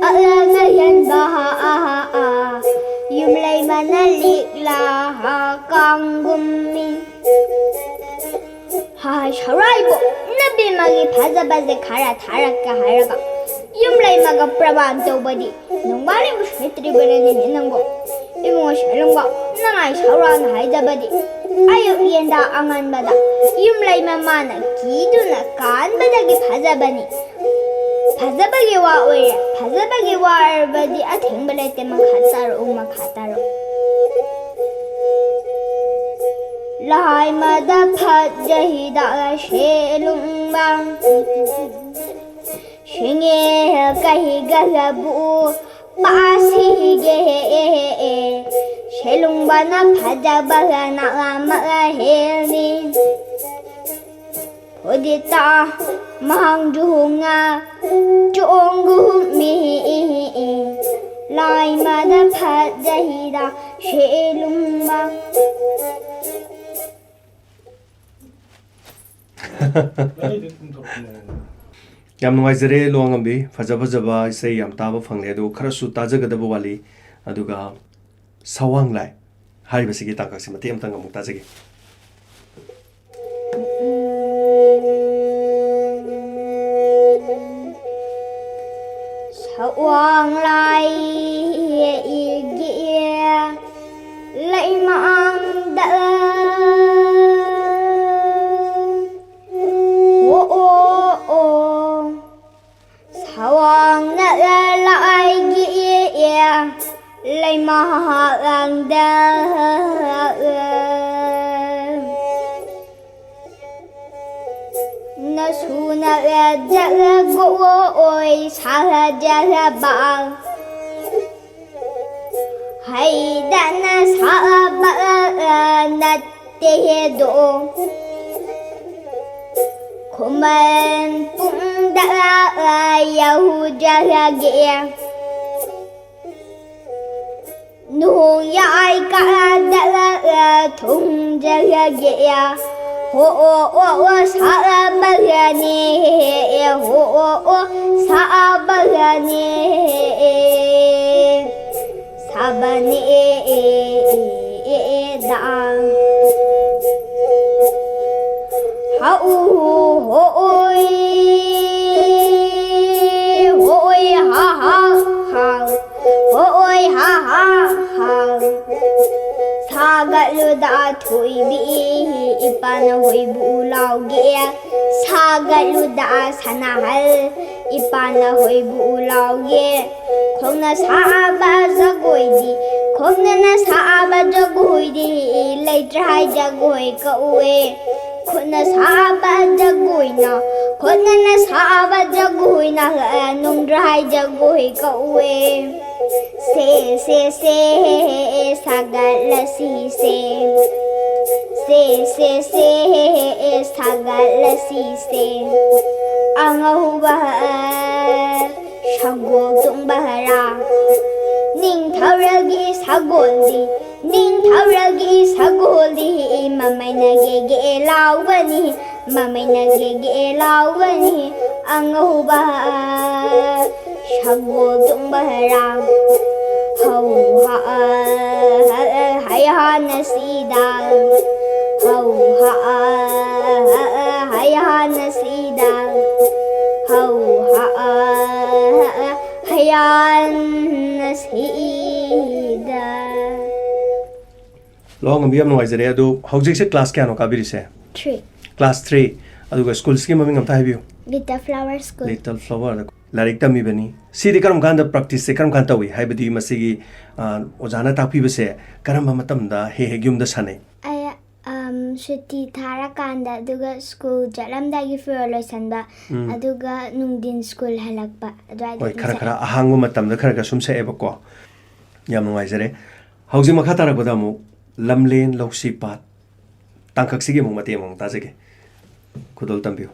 ꯑꯂꯒ ꯌꯦꯟꯕ꯫ ꯌꯨꯝꯂꯩꯃꯅ ꯂꯤꯛꯂ ꯀꯥꯡꯒꯨꯝꯃꯤ꯫ ꯍꯥꯏ ꯁꯧꯔꯥꯏꯕꯣ, ꯅꯕꯦꯝꯃꯒꯤ ꯐꯖꯕꯁꯦ ꯈꯔ ꯊꯥꯔꯛꯀꯦ ꯍꯥꯏꯔꯒ ꯌꯨꯝꯂꯩꯃꯒ ꯄ꯭ꯔꯃꯥꯟ ꯇꯧꯕꯗꯤ ꯅꯨꯡꯕꯥꯅꯤꯕꯨ ꯁꯣꯏꯇ꯭ꯔꯤꯕꯅꯤꯅꯦ ꯅꯪꯕꯣ꯫ ꯏꯕꯨꯡꯉꯣ ꯁꯦꯂꯨꯡꯕ, ꯅꯉꯥꯏ ꯁꯧꯔꯥꯅ ꯍꯥꯏꯖꯕꯗꯤ ꯑꯌꯨꯛ ꯌꯦꯟꯗꯥ ꯑꯉꯟꯕꯗ ꯌꯨꯝꯂꯩꯃ ꯃꯥꯅ ꯀꯤꯗꯨꯅ ꯀꯥꯟꯕꯗꯒꯤ ꯐꯖꯕꯅꯤ꯫ ꯐꯖꯕꯒꯤ ꯋꯥ ꯑꯣꯏꯔꯦ, ꯐꯖꯕꯒꯤ ꯋꯥ ꯑꯣꯏꯔꯕꯗꯤ ꯑꯊꯤꯡꯕ ꯂꯩꯇꯦ꯫ ꯃꯈꯥ ꯇꯥꯔꯛꯎ, ꯃꯈꯥ ꯇꯥꯔꯛꯎ꯫ ꯂꯥꯏꯃꯗ ꯐꯖꯩꯗ ꯁꯦꯂꯨꯡꯕ꯫ ꯁꯤꯡꯉꯦ ꯀꯩꯒꯂꯕꯨ ꯄꯥꯁꯤꯒꯦ꯫ ꯁꯦꯂꯨꯡꯕꯅ ꯐꯖꯕ ꯅꯥꯛꯂꯝꯃꯒ ꯍꯦꯜꯂꯤ꯫ ꯐꯨꯗꯤꯇꯥ ꯃꯍꯥꯡ ꯖꯨꯍꯨꯉꯥ ꯆꯣꯡꯒꯨꯝꯃꯤ꯫ ꯂꯥꯏꯃꯗ ꯐꯖꯩꯗ ꯁꯦꯂꯨꯡꯕ꯫ ꯌꯥꯝ ꯅꯨꯡꯉꯥꯏꯖꯔꯦ ꯂꯨꯋꯥꯡꯉꯝꯕꯤ, ꯐꯖ ꯐꯖꯕ ꯏꯁꯩ ꯌꯥꯝ ꯇꯥꯕ ꯐꯪꯂꯦ, ꯑꯗꯨ ꯈꯔꯁꯨ ꯇꯥꯖꯒꯗꯕ ꯋꯥꯠꯂꯤ꯫ ꯑꯗꯨꯒ ꯁꯋꯥꯡ ꯂꯥꯏ ꯍꯥꯏꯔꯤꯕꯁꯤꯒꯤ ꯇꯥꯡꯀꯛꯁꯤ ꯃꯇꯦꯛ ꯑꯃꯇꯪ ꯑꯃꯨꯛ ꯇꯥꯖꯒꯦ꯫ ꯁꯋꯥꯡ ꯂꯥꯏꯒꯤ ꯂꯩꯃꯥꯡꯗ ꯑꯣ ꯑꯣ ꯑꯣ ꯁꯋꯥꯡꯅ ꯂꯥꯏꯒꯤ ꯂꯩꯃꯥꯡꯗ ꯅꯁꯨꯅ ꯖꯒꯣꯏ ꯁꯥꯖꯔꯕ ꯍꯩꯗꯅ ꯁꯥꯕ ꯅꯠꯇꯦꯗꯣ꯫ ꯈꯨꯃꯟ ꯄꯨꯡꯗ ꯌꯧꯖꯔꯒꯦ꯫ ꯅꯣꯡ ꯌꯥꯏ ꯀꯥꯗ ꯊꯨꯡꯖꯔꯒꯦ꯫ ꯍꯣ ꯑꯣ ꯑꯣ ꯑꯣ ꯁꯥꯕꯒꯅꯤ꯫ ꯍꯣ ꯑꯣ ꯑꯣ ꯁꯥꯕꯒꯅꯤ꯫ ꯁꯥꯕꯅꯤ ꯗꯥ꯫ ꯍꯥꯎ ꯍꯣꯏ ꯍꯣꯏ ꯍꯥ ꯍꯥ ꯍꯥ꯫ ꯍꯣꯏ ꯍꯥ ꯍꯥ ꯍꯥ꯫ ꯁꯥꯒꯠꯂꯨꯗ ꯊꯣꯏꯕꯤ ꯏꯄꯥꯅ ꯍꯣꯏꯕꯨ ꯂꯥꯎꯒꯦ, ꯁꯥꯒꯠꯂꯨꯗ ꯁꯅꯥꯍꯜ ꯏꯄꯥꯅ ꯍꯣꯏꯕꯨ ꯂꯥꯎꯒꯦ꯫ ꯈꯣꯡꯅ ꯁꯥꯕ ꯖꯒꯣꯏꯗꯤ, ꯈꯣꯡꯅꯅ ꯁꯥꯕ ꯖꯒꯣꯏꯗꯤ ꯂꯩꯇ꯭ꯔ ꯍꯥꯏ ꯖꯒꯣꯏ ꯀꯧꯋꯦ꯫ ꯈꯨꯠꯅ ꯁꯥꯕ ꯖꯒꯣꯏꯅ, ꯈꯨꯠꯅꯅ ꯁꯥꯕ ꯖꯒꯣꯏꯅ ꯅꯨꯡꯗ꯭ꯔ ꯍꯥꯏ ꯖꯒꯣꯏ ꯀꯧꯋꯦ꯫ ꯁꯦ ꯁꯦ ꯁꯦ ꯁꯥꯒꯠꯂꯁꯤꯁꯦ, ꯁꯦ ꯁꯦ ꯁꯦ ꯁꯥꯒꯠꯂꯁꯤꯁꯦ꯫ ꯑꯉꯧꯕ ꯁꯒꯣꯜ ꯇꯣꯡꯕ ꯍꯔꯥ, ꯅꯤꯡꯊꯧꯔꯦꯜꯒꯤ ꯁꯒꯣꯜꯗꯤ, ꯅꯤꯡꯊꯧꯔꯦꯜꯒꯤ ꯁꯒꯣꯜꯗꯤ ꯃꯃꯩꯅ ꯒꯦꯒꯦ ꯂꯥꯎꯕꯅꯤ, ꯃꯃꯩꯅ ꯒꯦꯒꯦ ꯂꯥꯎꯕꯅꯤ꯫ ꯑꯉꯧꯕ ꯁꯒꯣꯜ ꯇꯣꯡꯕ ꯍꯔꯥ, ꯍꯧ ꯍꯥ ꯍꯩꯍꯥꯅ ꯁꯤꯗ, ꯍꯧ ꯍꯥ ꯍꯩꯍꯥꯅ ꯁꯤꯗ, ꯍꯧ ꯍꯥ ꯍꯩꯍꯥꯅ ꯁꯤꯗ꯫ ꯂꯣ ꯉꯝꯕꯤ, ꯌꯥꯝ ꯅꯨꯡꯉꯥꯏꯖꯔꯦ꯫ ꯑꯗꯣ ꯍꯧꯖꯤꯛꯁꯦ ꯀ꯭ꯂꯥꯁ ꯀꯌꯥꯅꯣ ꯀꯥꯕꯤꯔꯤꯁꯦ? Three꯫ Class three. ꯑꯗꯨꯒ ꯁ꯭ꯀꯨꯜꯁꯤꯒꯤ ꯃꯃꯤꯡ ꯑꯝꯇ ꯍꯥꯏꯕꯤꯌꯨ꯫ Little Flower School꯫ Little Flower꯫ ꯂꯥꯏꯔꯤꯛ ꯇꯝꯃꯤꯕꯅꯤ꯫ ꯁꯤꯗꯤ ꯀꯔꯝ ꯀꯥꯟꯗ ꯄ꯭ꯔꯦꯛꯇꯤꯁꯁꯦ ꯀꯔꯝ ꯀꯥꯟꯗ ꯇꯧꯏ? ꯍꯥꯏꯕꯗꯤ ꯃꯁꯤꯒꯤ, ꯑ, ꯑꯣꯖꯥꯅ ꯇꯥꯛꯄꯤꯕꯁꯦ ꯀꯔꯝꯕ ꯃꯇꯝꯗ ꯍꯦꯛ ꯍꯦꯛ ꯌꯨꯝꯗ ꯁꯥꯟꯅꯩ? ꯑꯩ, ꯑꯝ, ꯁꯨꯇꯤ ꯊꯥꯔꯀꯥꯟꯗ, ꯑꯗꯨꯒ ꯁ꯭ꯀꯨꯜ ꯆꯠꯂꯝꯗꯥꯏꯒꯤ ꯐꯤꯔꯣꯜ ꯂꯣꯏꯁꯟꯕ, ꯎꯝ꯫ ꯑꯗꯨꯒ ꯅꯨꯡꯊꯤꯟ ꯁ꯭ꯀꯨꯜ ꯍꯜꯂꯛꯄ, ꯑꯗꯨꯋꯥꯏꯗ ꯍꯣꯏ, ꯑꯗꯨꯝ ꯈꯔ ꯁꯥꯟꯅꯩ꯫ ꯈꯔ ꯑꯍꯥꯡꯕ ꯃꯇꯝꯗ ꯈꯔ ꯈꯔ ꯁꯨꯝ ꯁꯛꯑꯦꯕꯀꯣ꯫ ꯌꯥꯝ ꯅꯨꯡꯉꯥꯏꯖꯔꯦ꯫ ꯍꯧꯖꯤꯛ ꯃꯈꯥ ꯇꯥꯔꯛꯄꯗ ꯑꯃꯨꯛ ꯂꯝꯂꯦꯟ ꯂꯧꯁꯤ ꯄꯥꯠ ꯇꯥꯡꯀꯛꯁꯤꯒꯤ ꯑꯃꯨꯛ ꯃꯇꯦꯛ ꯑꯃꯃꯨꯛ ꯇꯥꯖꯒꯦ꯫ ꯈꯨꯗꯣꯜ ꯇꯝꯕꯤꯌꯨ꯫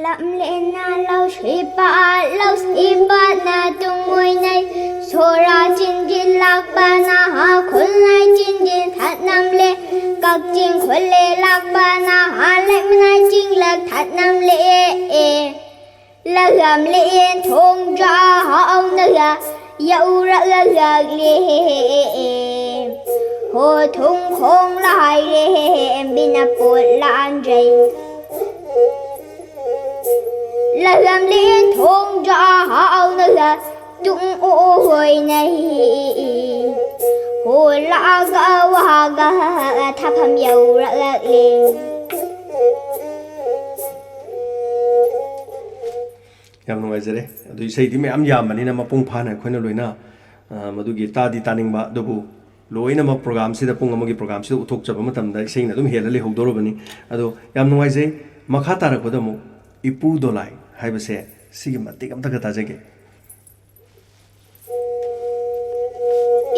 ꯂꯝꯂꯦꯟꯅ ꯂꯧꯁꯤ ꯄꯥꯠ, ꯂꯧꯁꯤ ꯄꯥꯠꯅ ꯇꯨꯡ ꯑꯣꯏꯅꯩ꯫ ꯁꯣꯔꯥ ꯆꯤꯟꯖꯤꯜꯂꯛꯄꯅ ꯈꯨꯜꯅꯥꯏ ꯆꯤꯟꯖꯤꯟ ꯊꯠꯅꯝꯂꯦ꯫ ꯀꯛꯆꯤꯡ ꯈꯨꯜꯂꯦ ꯂꯥꯛꯄꯅ ꯂꯩꯃꯅꯥꯏ ꯆꯤꯡꯂꯛ ꯊꯠꯅꯝꯂꯦ꯫ ꯂꯒꯝꯂꯦꯟ ꯊꯣꯡꯖꯥ ꯍꯥꯎꯅꯒ ꯌꯧꯔꯛꯂꯒꯂꯦ꯫ ꯍꯣ ꯊꯨꯝ ꯈꯣꯡ ꯂꯥꯏꯔꯦ ꯕꯤꯅ ꯄꯣꯠ ꯂꯥꯟꯖꯩ꯫ ꯂꯒꯝꯂꯦꯟ ꯊꯣꯡꯖꯥ ꯍꯥꯎꯅꯒ ꯇꯨꯡ ꯑꯣꯏꯅꯩ꯫ ꯍꯣꯜꯂꯛꯑꯒ ꯋꯥꯒ ꯊꯥꯐꯝ ꯌꯧꯔꯛꯂꯛꯂꯦ꯫ ꯌꯥꯝ ꯅꯨꯡꯉꯥꯏꯖꯔꯦ꯫ ꯑꯗꯨ ꯏꯁꯩꯗꯤ ꯃꯌꯥꯝ ꯌꯥꯝꯕꯅꯤꯅ ꯃꯄꯨꯡ ꯐꯥꯅ ꯑꯩꯈꯣꯏꯅ ꯂꯣꯏꯅ, ꯑ, ꯃꯗꯨꯒꯤ ꯇꯥꯗꯤ ꯇꯥꯅꯤꯡꯕ, ꯑꯗꯨꯕꯨ ꯂꯣꯏꯅꯃꯛ ꯄ꯭ꯔꯣꯒ꯭ꯔꯥꯝꯁꯤꯗ, ꯄꯨꯡ ꯑꯃꯒꯤ ꯄ꯭ꯔꯣꯒ꯭ꯔꯥꯝꯁꯤꯗ ꯎꯠꯊꯣꯛꯆꯕ ꯃꯇꯝꯗ ꯏꯁꯩꯅ ꯑꯗꯨꯝ ꯍꯦꯜꯂ ꯂꯩꯍꯧꯗꯧꯔꯕꯅꯤ꯫ ꯑꯗꯣ ꯌꯥꯝ ꯅꯨꯡꯉꯥꯏꯖꯩ꯫ ꯃꯈꯥ ꯇꯥꯔꯛꯄꯗ ꯑꯃꯨꯛ ꯏꯄꯨ ꯗꯣꯂꯥꯏ ꯍꯥꯏꯕꯁꯦ ꯁꯤꯒꯤ ꯃꯇꯦꯛ ꯑꯝꯇꯒ ꯇꯥꯖꯒꯦ꯫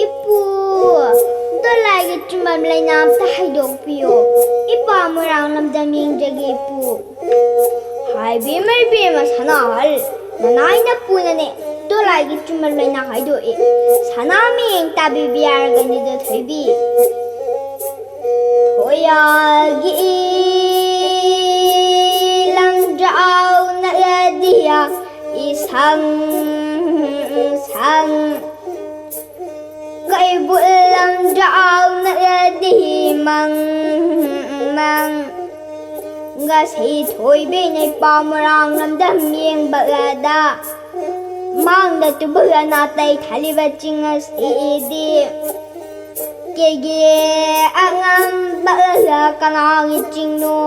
ꯏꯄꯨ ꯗꯣꯂꯥꯏꯒꯤ ꯆꯨꯝꯕꯝ ꯂꯩꯅꯥ ꯑꯝꯇ ꯍꯥꯏꯗꯣꯛꯄꯤꯌꯣ꯫ ꯏꯄꯥ ꯃꯣꯏꯔꯥꯡ ꯂꯝꯗꯝ ꯌꯦꯡꯖꯒꯦ ꯏꯄꯨ꯫ ꯍꯥꯏ ꯕꯦꯝꯃ ꯏꯕꯦꯝꯃ ꯁꯅꯥꯍꯜ, ꯅꯅꯥꯏ ꯅꯄꯨꯅꯅꯦ ꯗꯣꯂꯥꯏꯒꯤ ꯆꯨꯝꯕꯝ ꯂꯩꯅꯥ ꯍꯥꯏꯗꯣꯛꯑꯦ꯫ ꯁꯅꯥ ꯃꯌꯦꯡ ꯇꯥꯕꯤꯕ ꯌꯥꯔꯒꯅꯤꯗꯣ ꯊꯣꯏꯕꯤ꯫ ꯊꯣꯌꯥꯒꯤ ꯂꯝꯖꯥꯎ ꯅꯛꯂꯗꯤꯌꯥ ꯏꯁꯪ ꯁꯪ꯫ ꯀꯩꯕꯨꯜ ꯂꯝꯖꯥꯎ ꯅꯛꯂꯗꯤ ꯃꯪ ꯃꯪ꯫ ꯉꯁꯤ ꯊꯣꯏꯕꯤꯅ ꯏꯄꯥ ꯃꯣꯏꯔꯥꯡ ꯂꯝꯗꯝ ꯌꯦꯡꯕꯗ ꯃꯥꯡꯗ ꯇꯨꯕꯨꯜ ꯑꯅꯥꯇꯩ ꯊꯥꯂꯤꯕ ꯆꯤꯡ ꯑꯁꯤꯗꯤ ꯀꯦꯒꯦ ꯑꯉꯝꯕ ꯀꯅꯥꯒꯤ ꯆꯤꯡꯅꯣ?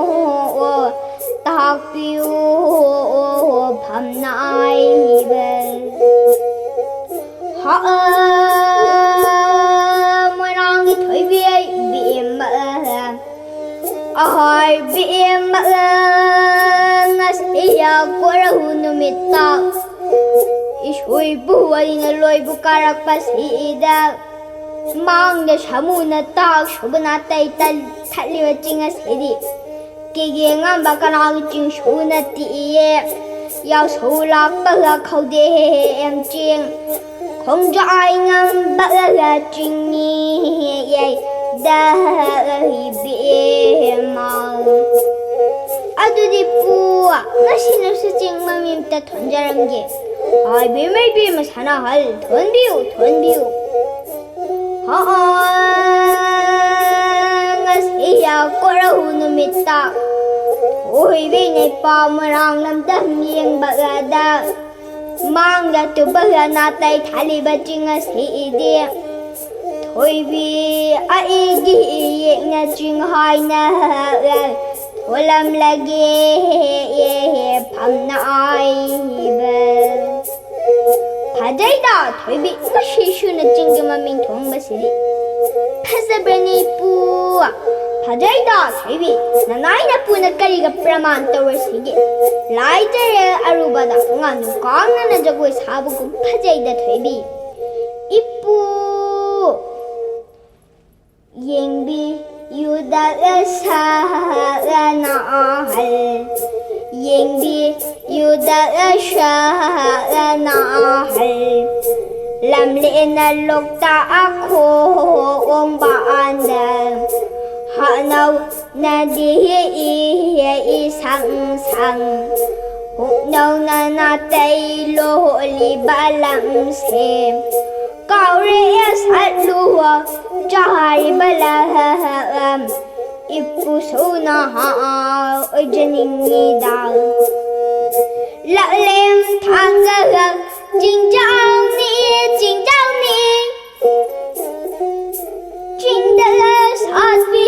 ꯇꯥꯛꯄꯤꯌꯨ ꯐꯝꯅꯥꯏꯕ꯫ ꯍꯥ, ꯃꯣꯏꯔꯥꯡꯒꯤ ꯊꯣꯏꯕꯤ ꯑꯩ ꯕꯦꯝꯃ꯫ ꯑꯍꯣꯏ ꯕꯦꯝꯃ, ꯉꯁꯤ ꯌꯥꯀꯣꯔꯍꯨ ꯅꯨꯃꯤꯠꯇ ꯏꯁꯣꯏꯕꯨ ꯑꯩꯅ ꯂꯣꯏꯕꯨ ꯀꯥꯔꯛꯄꯁꯤꯗ ꯃꯥꯡꯗ ꯁꯥꯃꯨꯅ ꯇꯥꯛ ꯁꯨꯕꯅ ꯇꯩ ꯇꯟ ꯊꯠꯂꯤꯕ ꯆꯤꯡ ꯑꯁꯤꯗꯤ ꯀꯦꯒꯦ ꯉꯝꯕ ꯀꯅꯥꯒꯤ ꯆꯤꯡꯁꯨ ꯅꯠꯇꯤꯌꯦ꯫ ꯌꯥꯎꯁꯧ ꯂꯥꯛꯄꯒ ꯈꯧꯗꯦ ꯍꯦ ꯍꯦ ꯑꯦꯝ ꯆꯤꯡ ꯈꯣꯡꯖꯥꯏ ꯉꯝꯕꯒ ꯆꯤꯡꯅꯤ ꯌꯩꯗ ꯏꯕꯦꯝꯃ꯫ ꯑꯗꯨꯗꯤ ꯄꯨ, ꯉꯁꯤ ꯅꯨꯡꯁꯤꯠ ꯆꯤꯡ ꯃꯃꯤꯝꯇ ꯊꯣꯟꯖꯔꯝꯒꯦ꯫ ꯍꯥꯏꯕꯤ ꯃꯩꯕꯤ ꯃꯁꯥꯅ ꯍꯜ ꯊꯣꯟꯕꯤꯌꯨ, ꯊꯣꯟꯕꯤꯌꯨ꯫ ꯍꯣ, ꯉꯁꯤ ꯌꯥꯀꯣꯔꯍꯨ ꯅꯨꯃꯤꯠꯇ ꯊꯣꯏꯕꯤ ꯅꯤꯄꯥ ꯃꯣꯏꯔꯥꯡ ꯂꯝꯗꯝ ꯌꯦꯡꯕꯒꯗ ꯃꯥꯡꯗ ꯇꯨꯕꯒ ꯅꯥꯇꯩ ꯊꯥꯂꯤꯕ ꯆꯤꯡ ꯑꯁꯤꯗꯤ ꯊꯣꯏꯕꯤ ꯑꯩꯒꯤ ꯌꯦꯛꯅ ꯆꯤꯡ ꯍꯥꯏꯅ ꯊꯣꯜꯂꯝꯂꯒꯦ ꯐꯝꯅ ꯑꯥꯏꯕ꯫ ꯐꯖꯩꯗ ꯊꯣꯏꯕꯤ, ꯉꯁꯤꯁꯨ ꯅꯆꯤꯟꯒꯤ ꯃꯃꯤꯡ ꯊꯣꯟꯕꯁꯤꯗꯤ꯫ ꯐꯖꯕꯅꯤ ꯄꯨ꯫ ꯐꯖꯩꯗ ꯊꯣꯏꯕꯤ, ꯅꯅꯥꯏ ꯅꯄꯨꯅ ꯀꯔꯤꯒ ꯄ꯭ꯔꯃꯥꯟ ꯇꯧꯔꯁꯤꯒꯦ? ꯂꯥꯏ ꯇꯔꯦꯜ ꯑꯔꯨꯕꯗ ꯉꯥꯅꯨ ꯀꯥꯡꯅꯅ ꯖꯒꯣꯏ ꯁꯥꯕꯒꯨꯝ ꯐꯖꯩꯗ ꯊꯣꯏꯕꯤ꯫ ꯏꯄꯨ꯫ ꯌꯦꯡꯕꯤꯌꯨꯗ ꯁꯥꯔꯅ ꯑꯍꯜ, ꯌꯦꯡꯕꯤꯌꯨꯗ ꯁꯥꯔꯅ ꯑꯍꯜ, ꯂꯝꯂꯦꯟꯅ ꯂꯣꯛꯇꯥꯛ ꯈꯣꯡꯕꯥꯟꯗ ꯍꯥꯠꯅꯧꯅꯗꯤ ꯏꯁꯪ ꯁꯪ, ꯍꯨꯞꯅꯧꯅ ꯅꯥꯇꯩ ꯂꯣꯜꯂꯤꯕ ꯂꯝꯁꯦ꯫ ꯀꯥꯎꯔꯦ ꯁꯠꯂꯨ ꯆꯥꯔꯤꯕ ꯂꯝ, ꯏꯄꯨ ꯁꯧꯅ ꯑꯣꯏꯖꯅꯤꯡꯉꯤꯗ꯫ ꯂꯥꯛꯂꯦꯝ ꯊꯥꯡꯒ ꯆꯤꯡꯖꯥꯎꯅꯤ, ꯆꯤꯡꯖꯥꯎꯅꯤ꯫ ꯆꯤꯡꯗ ꯁꯥꯠꯄꯤ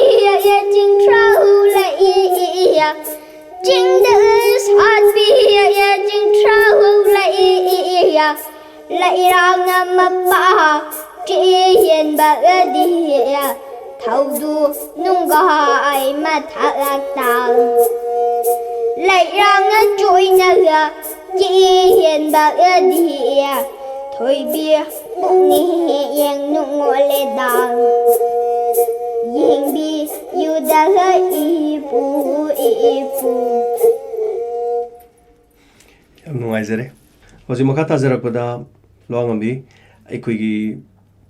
ꯆꯤꯡꯊ꯭ꯔꯥꯎ ꯂꯩ, ꯆꯤꯡꯗ ꯁꯥꯠꯄꯤ ꯆꯤꯡꯊ꯭ꯔꯥꯎ ꯂꯩ꯫ ꯂꯩꯔꯥꯡꯅ ꯃꯄꯥ ꯆꯦꯟꯕꯒꯗꯤ ꯊꯧꯗꯨ ꯅꯨꯡꯒꯥꯏ ꯃꯊꯛꯇ꯫ ꯂꯩꯔꯥꯡꯅ ꯆꯣꯏꯅꯒ ꯆꯦꯟꯕꯒꯗꯤ ꯊꯣꯏꯕꯤ ꯄꯨꯛꯅꯤꯡ ꯌꯦꯡ ꯅꯨꯡꯉꯣꯜꯂꯦꯗ꯫ ꯌꯦꯡꯕꯤꯌꯨꯗ ꯏꯄꯨ, ꯏꯄꯨ꯫ ꯌꯥꯝ ꯅꯨꯡꯉꯥꯏꯖꯔꯦ꯫ ꯍꯧꯖꯤꯛ ꯃꯈꯥ ꯇꯥꯖꯔꯛꯄꯗ ꯂꯨꯋꯥꯡꯉꯝꯕꯤ ꯑꯩꯈꯣꯏꯒꯤ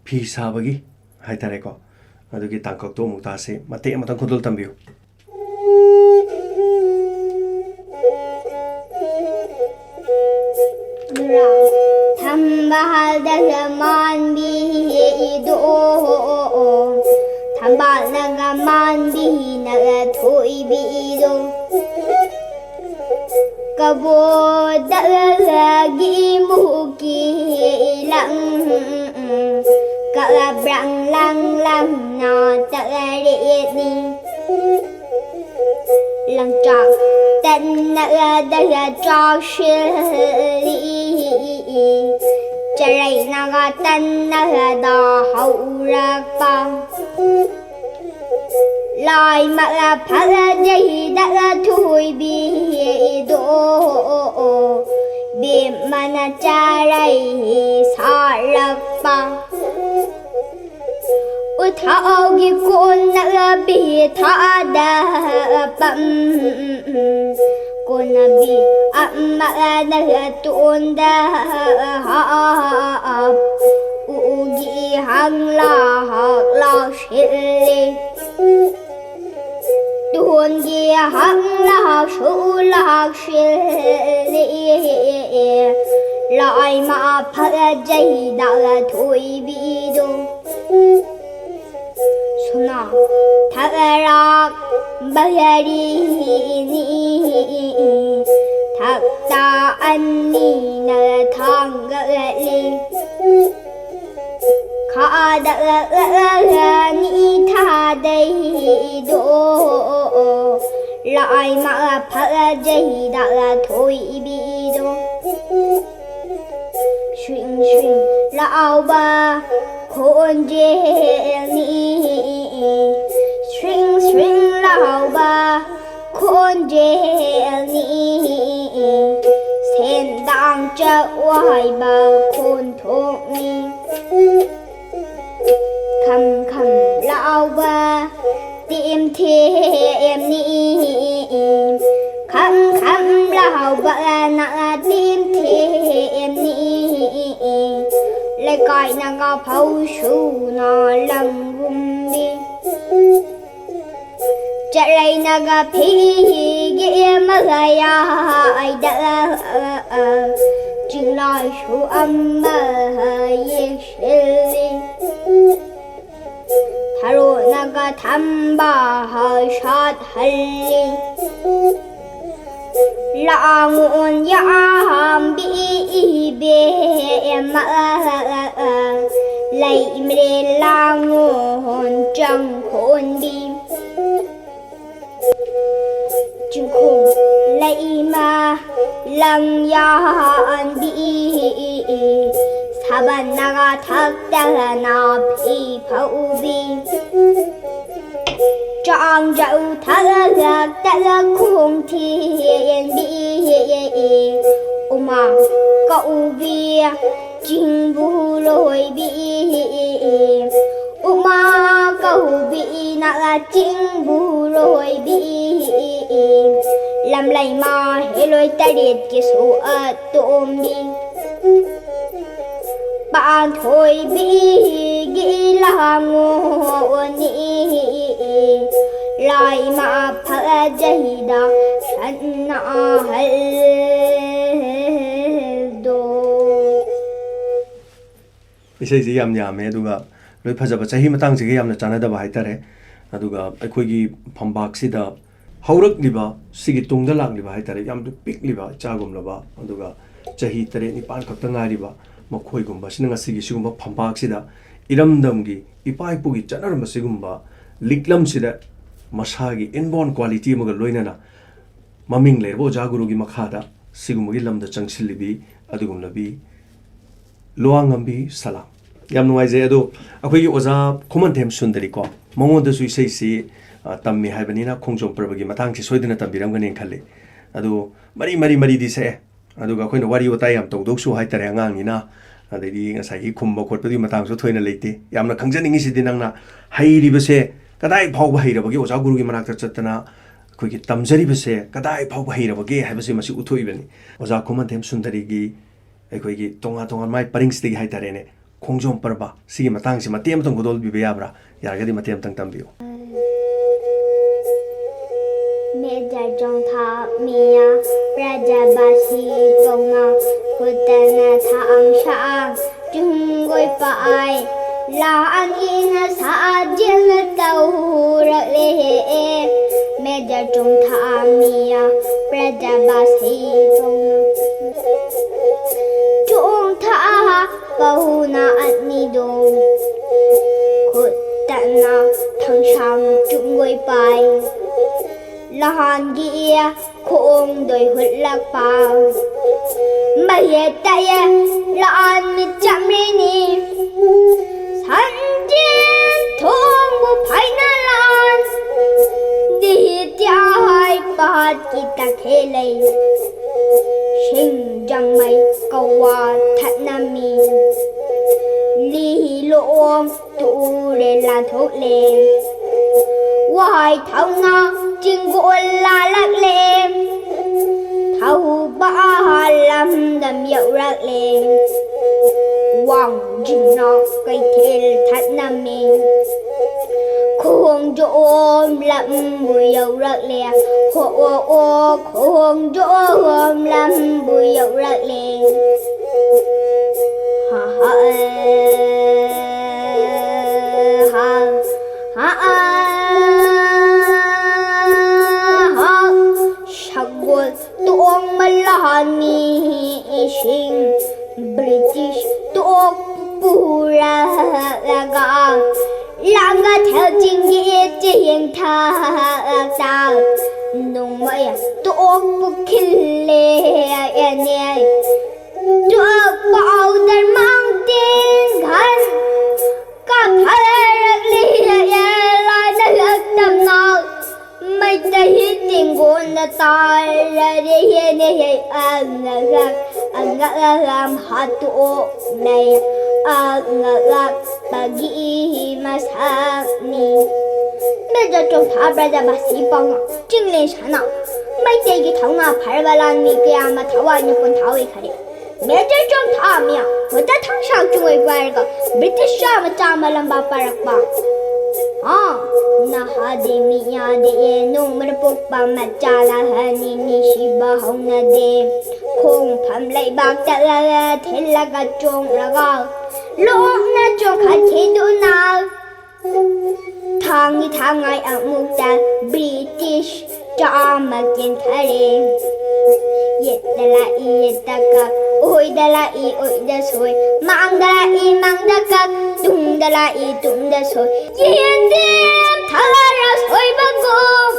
ꯐꯤ ꯁꯥꯕꯒꯤ ꯍꯥꯏꯇꯥꯔꯦꯀꯣ, ꯑꯗꯨꯒꯤ ꯇꯥꯡꯀꯛꯇꯣ ꯑꯃꯨꯛ ꯇꯥꯁꯤ꯫ ꯃꯇꯦꯛ ꯑꯃꯇꯪ ꯈꯨꯗꯣꯜ ꯇꯝꯕꯤꯌꯨ꯫ ꯊꯝꯕꯥꯜꯗꯒ ꯃꯥꯟꯕꯤꯗꯣ, ꯊꯝꯕꯥꯜꯅꯒ ꯃꯥꯟꯕꯤꯅꯒ ꯊꯣꯏꯕꯤꯗꯣ꯫ ꯀꯕꯣꯗꯒꯤ ꯃꯨꯛꯀꯤ ꯂꯪ, ꯀꯛꯑꯕ꯭ꯔꯪ ꯂꯪ ꯂꯪꯅ ꯇꯛꯑꯔꯦꯅꯤ꯫ ꯂꯪꯆꯥꯛ ꯇꯟꯅꯒꯗꯒ ꯆꯥꯎꯁꯤꯜꯂꯤ꯫ ꯆꯔꯩꯅꯒ ꯇꯟꯅꯒꯗ ꯍꯧꯔꯛꯄ꯫ ꯂꯥꯏꯃꯛ ꯐꯖꯩꯗ ꯊꯣꯏꯕꯤꯗꯣ ꯕꯦꯝꯃꯅ ꯆꯔꯩ ꯁꯥꯔꯛꯄ꯫ ꯎꯊꯥꯎꯒꯤ ꯀꯣꯟꯅꯕꯤ ꯊꯥꯗ ꯄꯝ ꯀꯣꯟꯅꯕꯤ ꯑꯃꯅ ꯇꯣꯟꯗ ꯍꯥꯞ ꯎꯒꯤ ꯍꯪꯂꯥ ꯍꯥꯛꯂꯥꯎ ꯁꯤꯜꯂꯤ꯫ ꯇꯨꯍꯣꯟꯒꯤ ꯍꯪꯂꯥꯛꯁꯨ ꯂꯥꯛꯁꯤꯜꯂꯤ꯫ ꯂꯥꯏꯃ ꯐꯖꯩꯗ ꯊꯣꯏꯕꯤꯗꯣ ꯁꯨꯅꯥ ꯊꯛꯔꯥꯛ ꯕꯍꯔꯤꯅꯤ꯫ ꯊꯛꯇ ꯑꯅꯤꯅ ꯊꯥꯡꯒꯠꯂꯤ꯫ ꯈꯥꯗꯒꯅꯤ ꯊꯥꯗꯩꯗꯣ ꯂꯥꯏꯃ ꯐꯖꯩꯗ ꯊꯣꯏꯕꯤꯗꯣ ꯁ꯭ꯋꯤꯡ ꯁ꯭ꯋꯤꯡ ꯂꯥꯎꯕ ꯈꯣꯟꯖꯦꯜꯅꯤ꯫ ꯁ꯭ꯋꯤꯡ ꯁ꯭ꯋꯤꯡ ꯂꯥꯎꯕ ꯈꯣꯟꯖꯦꯜꯅꯤ꯫ ꯁꯦꯟꯗꯥꯡ ꯆꯛ ꯋꯥꯏꯕ ꯈꯣꯟꯊꯣꯛꯅꯤ꯫ ꯈꯝ ꯈꯝ ꯂꯥꯎꯕ ꯇꯦꯝꯊꯦꯝꯅꯤ꯫ ꯈꯝ ꯈꯝ ꯂꯥꯎꯕ ꯅꯥ ꯇꯦꯝꯊꯦꯝꯅꯤ꯫ ꯂꯩꯀꯥꯏꯅꯒ ꯐꯧ ꯁꯨꯅ ꯂꯪꯒꯨꯝꯕꯤ꯫ ꯆꯔꯩꯅꯒ ꯐꯤꯒꯤ ꯃꯌꯥꯏꯗ ꯆꯤꯡꯂꯥꯏꯁꯨ ꯑꯃ ꯌꯦꯛꯁꯤꯜꯂꯤ꯫ ꯊꯔꯣꯅꯒ ꯊꯝꯕ ꯁꯥꯠꯍꯜꯂꯤ꯫ ꯂꯥꯡꯉꯣꯟ ꯌꯥꯝꯕꯤ ꯏꯕꯦꯝꯃ ꯂꯩꯃꯔꯦꯜ ꯂꯥꯡꯉꯣꯟ ꯆꯪꯈꯣꯟꯕꯤ꯫ ꯆꯤꯡꯈꯣꯡ ꯂꯩꯃ ꯂꯪ ꯌꯥꯟꯕꯤ꯫ ꯁꯥꯕꯟ ꯅꯥꯒꯥ ꯊꯛꯇꯅ ꯐꯤ ꯐꯧꯕꯤ꯫ ꯆꯥꯡ ꯆꯥꯎ ꯊꯛꯂꯛꯇꯅ ꯈꯣꯡ ꯊꯦꯟꯕꯤ꯫ ꯎꯃꯥ ꯀꯧꯕꯤ ꯆꯤꯡꯕꯨ ꯂꯣꯏꯕꯤ꯫ ꯎꯃꯥ ꯀꯧꯕꯤ ꯅꯥꯒꯥ ꯆꯤꯡꯕꯨ ꯂꯣꯏꯕꯤ꯫ ꯂꯝꯂꯩꯃ ꯍꯦꯂꯣꯏ ꯇꯔꯦꯠꯀꯤꯁꯨ ꯑꯇꯣꯝꯕꯤ꯫ ꯄꯥꯟꯊꯣꯏꯕꯤꯒꯤ ꯂꯥꯡꯉꯣꯅꯤ꯫ ꯂꯥꯏꯃ ꯐꯖꯩꯗ ꯁꯅꯥꯍꯜꯗꯣ꯫ ꯏꯁꯩꯁꯤ ꯌꯥꯝ ꯌꯥꯝꯃꯦ, ꯑꯗꯨꯒ ꯂꯣꯏ ꯐꯖꯕ, ꯆꯍꯤ ꯃꯇꯥꯡꯁꯤꯒ ꯌꯥꯝꯅ ꯆꯥꯟꯅꯗꯕ ꯍꯥꯏꯇꯥꯔꯦ꯫ ꯑꯗꯨꯒ ꯑꯩꯈꯣꯏꯒꯤ ꯐꯝꯄꯥꯛꯁꯤꯗ ꯍꯧꯔꯛꯂꯤꯕ, ꯁꯤꯒꯤ ꯇꯨꯡꯗ ꯂꯥꯛꯂꯤꯕ ꯍꯥꯏꯇꯥꯔꯦ, ꯌꯥꯝꯅ ꯄꯤꯛꯂꯤꯕ ꯏꯆꯥꯒꯨꯝꯂꯕ, ꯑꯗꯨꯒ ꯆꯍꯤ ꯇꯔꯦꯠ ꯅꯤꯄꯥꯟ ꯈꯛꯇ ꯉꯥꯏꯔꯤꯕ ꯃꯈꯣꯏꯒꯨꯝꯕꯁꯤꯅ ꯉꯁꯤꯒꯤ ꯁꯤꯒꯨꯝꯕ ꯐꯝꯄꯥꯛꯁꯤꯗ ꯏꯔꯝꯗꯝꯒꯤ ꯏꯄꯥ ꯏꯄꯨꯒꯤ ꯆꯠꯅꯔꯝꯕ ꯁꯤꯒꯨꯝꯕ ꯂꯤꯛꯂꯝꯁꯤꯗ ꯃꯁꯥꯒꯤ inborn quality ꯑꯃꯒ ꯂꯣꯏꯅꯅ ꯃꯃꯤꯡ ꯂꯩꯔꯕ ꯑꯣꯖꯥ ꯒꯨꯔꯨꯒꯤ ꯃꯈꯥꯗ ꯁꯤꯒꯨꯝꯕꯒꯤ ꯂꯝꯗ ꯆꯪꯁꯤꯜꯂꯤꯕꯤ ꯑꯗꯨꯒꯨꯝꯂꯕꯤ ꯂꯨꯋꯥꯡꯉꯝꯕꯤ ꯁꯂꯥꯝ꯫ ꯌꯥꯝ ꯅꯨꯡꯉꯥꯏꯖꯩ꯫ ꯑꯗꯣ ꯑꯩꯈꯣꯏꯒꯤ ꯑꯣꯖꯥ ꯈꯨꯃꯟꯊꯦꯝ ꯁꯨꯟꯗꯔꯤꯀꯣ, ꯃꯉꯣꯟꯗꯁꯨ ꯏꯁꯩꯁꯤ, ꯑ, ꯇꯝꯃꯤ ꯍꯥꯏꯕꯅꯤꯅ ꯈꯣꯡꯖꯣꯝ ꯄꯔꯕꯒꯤ ꯃꯇꯥꯡꯁꯤ ꯁꯣꯏꯗꯅ ꯇꯝꯕꯤꯔꯝꯒꯅꯦꯅ ꯈꯜꯂꯤ꯫ ꯑꯗꯣ ꯃꯔꯤ ꯃꯔꯤ ꯃꯔꯤꯗꯤ ꯁꯛꯑꯦ꯫ ꯑꯗꯨꯒ ꯑꯩꯈꯣꯏꯅ ꯋꯥꯔꯤ ꯋꯥꯇꯥꯏ ꯌꯥꯝ ꯇꯧꯗꯧꯁꯨ ꯍꯥꯏꯇꯥꯔꯦ ꯑꯉꯥꯡꯅꯤꯅ, ꯑꯗꯩꯗꯤ ꯉꯁꯥꯏꯒꯤ ꯈꯨꯝꯕ ꯈꯣꯠꯄꯒꯤ ꯃꯇꯥꯡꯁꯨ ꯊꯣꯏꯅ ꯂꯩꯇꯦ꯫ ꯌꯥꯝꯅ ꯈꯪꯖꯅꯤꯡꯉꯤꯁꯤꯗꯤ ꯅꯪꯅ ꯍꯩꯔꯤꯕꯁꯦ ꯀꯗꯥꯏ ꯐꯥꯎꯕ ꯍꯩꯔꯕꯒꯦ, ꯑꯣꯖꯥ ꯒꯨꯔꯨꯒꯤ ꯃꯅꯥꯛꯇ ꯆꯠꯇꯅ ꯑꯩꯈꯣꯏꯒꯤ ꯇꯝꯖꯔꯤꯕꯁꯦ ꯀꯗꯥꯏ ꯐꯥꯎꯕ ꯍꯩꯔꯕꯒꯦ ꯍꯥꯏꯕꯁꯤ ꯃꯁꯤ ꯎꯠꯊꯣꯛꯏꯕꯅꯤ꯫ ꯑꯣꯖꯥ ꯈꯨꯃꯟꯊꯦꯝ ꯁꯨꯟꯗꯔꯤꯒꯤ ꯑꯩꯈꯣꯏꯒꯤ ꯇꯣꯉꯥꯟ ꯇꯣꯉꯥꯟ ꯃꯥꯏ ꯄꯔꯤꯡꯁꯤꯗꯒꯤ ꯍꯥꯏꯇꯥꯔꯦꯅꯦ, ꯈꯣꯡꯖꯣꯝ ꯄꯔꯕ ꯁꯤꯒꯤ ꯃꯇꯥꯡꯁꯤ ꯃꯇꯦꯛ ꯑꯃꯇꯪ ꯈꯨꯗꯣꯜꯕꯤꯕ ꯌꯥꯕ꯭ꯔꯥ? ꯌꯥꯔꯒꯗꯤ ꯃꯇꯦꯛ ꯑꯃꯇꯪ ꯇꯝꯕꯤꯌꯨ꯫ ꯃꯦꯖꯔ ꯆꯣꯡꯊꯥ ꯃꯤꯌꯥ ꯄ꯭ꯔꯖꯥꯕꯥꯁꯤ ꯇꯣꯡꯅ ꯈꯨꯠꯇꯅ ꯊꯥꯡ ꯁꯥꯡ ꯆꯨꯝꯒꯣꯏ ꯄꯥꯏ ꯂꯥꯟꯒꯤꯅ ꯁꯥꯖꯦꯜꯅ ꯇꯧꯔꯛꯂꯦ꯫ ꯃꯦꯖꯔ ꯆꯣꯡꯊꯥ ꯃꯤꯌꯥ ꯄ꯭ꯔꯖꯥꯕꯥꯁꯤ ꯇꯣꯡꯅ ꯆꯣꯡꯊꯥ ꯄꯥꯎꯅ ꯑꯅꯤꯗꯣ ꯈꯨꯠꯇꯅ ꯊꯥꯡꯁꯥꯡ ꯆꯨꯝꯒꯣꯏ ꯄꯥꯏ꯫ ꯂꯍꯥꯟꯒꯤ ꯈꯣꯡꯗꯣꯏ ꯍꯨꯠꯂꯛꯄ꯫ ꯃꯌꯦꯠꯇꯌꯦ ꯂꯥꯟ ꯃꯤꯠ ꯆꯝꯔꯤꯅꯤ꯫ ꯁꯟꯖꯦꯟ ꯊꯣꯡꯕꯨ ꯐꯥꯏꯅ ꯂꯥꯟ꯫ ꯗꯤꯍꯤꯇ꯭ꯌꯥ ꯍꯥꯏ ꯄꯥꯠꯀꯤ ꯇꯈꯦꯜ ꯂꯩ꯫ ꯁꯤꯡꯖꯃꯩ ꯀꯧꯋꯥ ꯊꯠꯅꯃꯤ꯫ ꯂꯤꯂꯣꯡ ꯇꯨꯔꯦ ꯂꯥꯟꯊꯣꯛꯂꯦ꯫ ꯋꯥꯍꯩ ꯊꯧꯅ ꯆꯤꯡꯒꯣꯜ ꯂꯥꯜꯂꯛꯂꯦ꯫ ꯊꯧꯕꯥꯜ ꯂꯝꯗꯝ ꯌꯧꯔꯛꯂꯦ꯫ ꯋꯥꯡꯖꯤꯡꯅ ꯀꯩꯊꯦꯜ ꯊꯠꯅꯃꯤ꯫ ꯈꯣꯡꯖꯣꯝ ꯂꯝꯕꯨ ꯌꯧꯔꯛꯂꯦ꯫ ꯍꯣ ꯑꯣ ꯑꯣ ꯈꯣꯡꯖꯣꯝ ꯂꯝꯕꯨ ꯌꯧꯔꯛꯂꯦ꯫ ꯍꯥ, ꯍꯥ, ꯑꯦ, ꯍꯥ, ꯍꯥ, ꯑ, ꯍꯥ꯫ ꯁꯒꯣꯜ ꯇꯣꯡꯕ ꯂꯥꯟꯃꯤ ꯏꯁꯤꯡ ꯕ꯭ꯔꯤꯇꯤꯁ ꯇꯣꯛ ꯄꯨꯔꯛꯂꯒ ꯂꯥꯡꯒ ꯊꯦꯜꯆꯤꯡꯒꯤ ꯆꯦꯡ ꯊꯥꯛꯇ ꯅꯣꯡꯃꯩ ꯇꯣꯛꯄꯨ ꯈꯤꯜꯂꯦ꯫ ꯇꯣꯛ powder mountain gun ꯀꯥꯞꯊꯔꯛꯂꯤ꯫ ꯂꯥꯟꯅꯔꯛꯇꯝꯅ ꯃꯩꯇꯩ ꯇꯦꯡꯒꯣꯟꯗ ꯇꯥꯔꯔꯦ꯫ ꯑꯉꯛ ꯑꯉꯛ ꯍꯥꯠꯇꯣꯛꯅꯩ꯫ ꯑꯉꯛ ꯑꯉꯛꯄꯒꯤ ꯃꯁꯛꯅꯤ꯫ ꯃꯦꯖꯔ ꯆꯣꯡꯊꯥ ꯕ꯭ꯔꯖꯕꯥꯁꯤ ꯄꯥꯎꯅ ꯆꯤꯡꯂꯦꯟ ꯁꯥꯟꯅ ꯃꯩꯇꯩꯒꯤ ꯊꯧꯅꯥ ꯐꯔꯕ ꯂꯥꯟꯃꯤ ꯀꯌꯥ ꯑꯃ ꯊꯋꯥꯏꯅ ꯄꯣꯟꯊꯥ ꯑꯣꯏꯈꯔꯦ꯫ ꯃꯦꯖꯔ ꯆꯣꯡꯊꯥ ꯃꯤꯌꯥꯝ ꯈꯨꯠꯇ ꯊꯥꯡꯁꯥꯡ ꯆꯨꯡꯉꯣꯏ ꯄꯥꯏꯔꯒ ꯕ꯭ꯔꯤꯇꯤꯁ ꯆꯥꯃ ꯆꯥꯃ ꯂꯝꯕꯥ ꯄꯥꯔꯛꯄ꯫ ꯑꯥ, ꯅꯍꯥꯗꯤ ꯃꯤ ꯌꯥꯗꯦ, ꯅꯣꯡꯃꯗ ꯄꯣꯛꯄ ꯃꯆꯥ ꯂꯥꯍꯅꯤ, ꯅꯤꯡꯁꯤꯕ ꯍꯧꯅꯗꯦ꯫ ꯈꯣꯡꯐꯝ ꯂꯩꯕꯥꯛꯇ ꯊꯤꯜꯂꯒ ꯆꯣꯡꯂꯒ ꯂꯣꯛꯅ ꯆꯣꯡꯈꯠꯈꯤꯗꯨꯅ ꯊꯥꯡꯒꯤ ꯊꯥꯡꯉꯥꯏ ꯑꯃꯨꯛꯇ ꯕ꯭ꯔꯤꯇꯤꯁ ꯆꯥꯃ ꯆꯦꯟꯊꯔꯦ꯫ ꯌꯦꯠꯇ ꯂꯥꯛꯏ, ꯌꯦꯠꯇ ꯀꯛ ꯑꯣꯏꯗ ꯂꯥꯛꯏ ꯑꯣꯏꯗ ꯁꯣꯏ, ꯃꯥꯡꯗ ꯂꯥꯛꯏ ꯃꯥꯡꯗ ꯀꯛ, ꯇꯨꯡꯗ ꯂꯥꯛꯏ ꯇꯨꯡꯗ ꯁꯣꯏ, ꯌꯦꯟꯗꯦꯝ ꯊꯥꯔ ꯁꯣꯏꯕꯒꯨꯝ꯫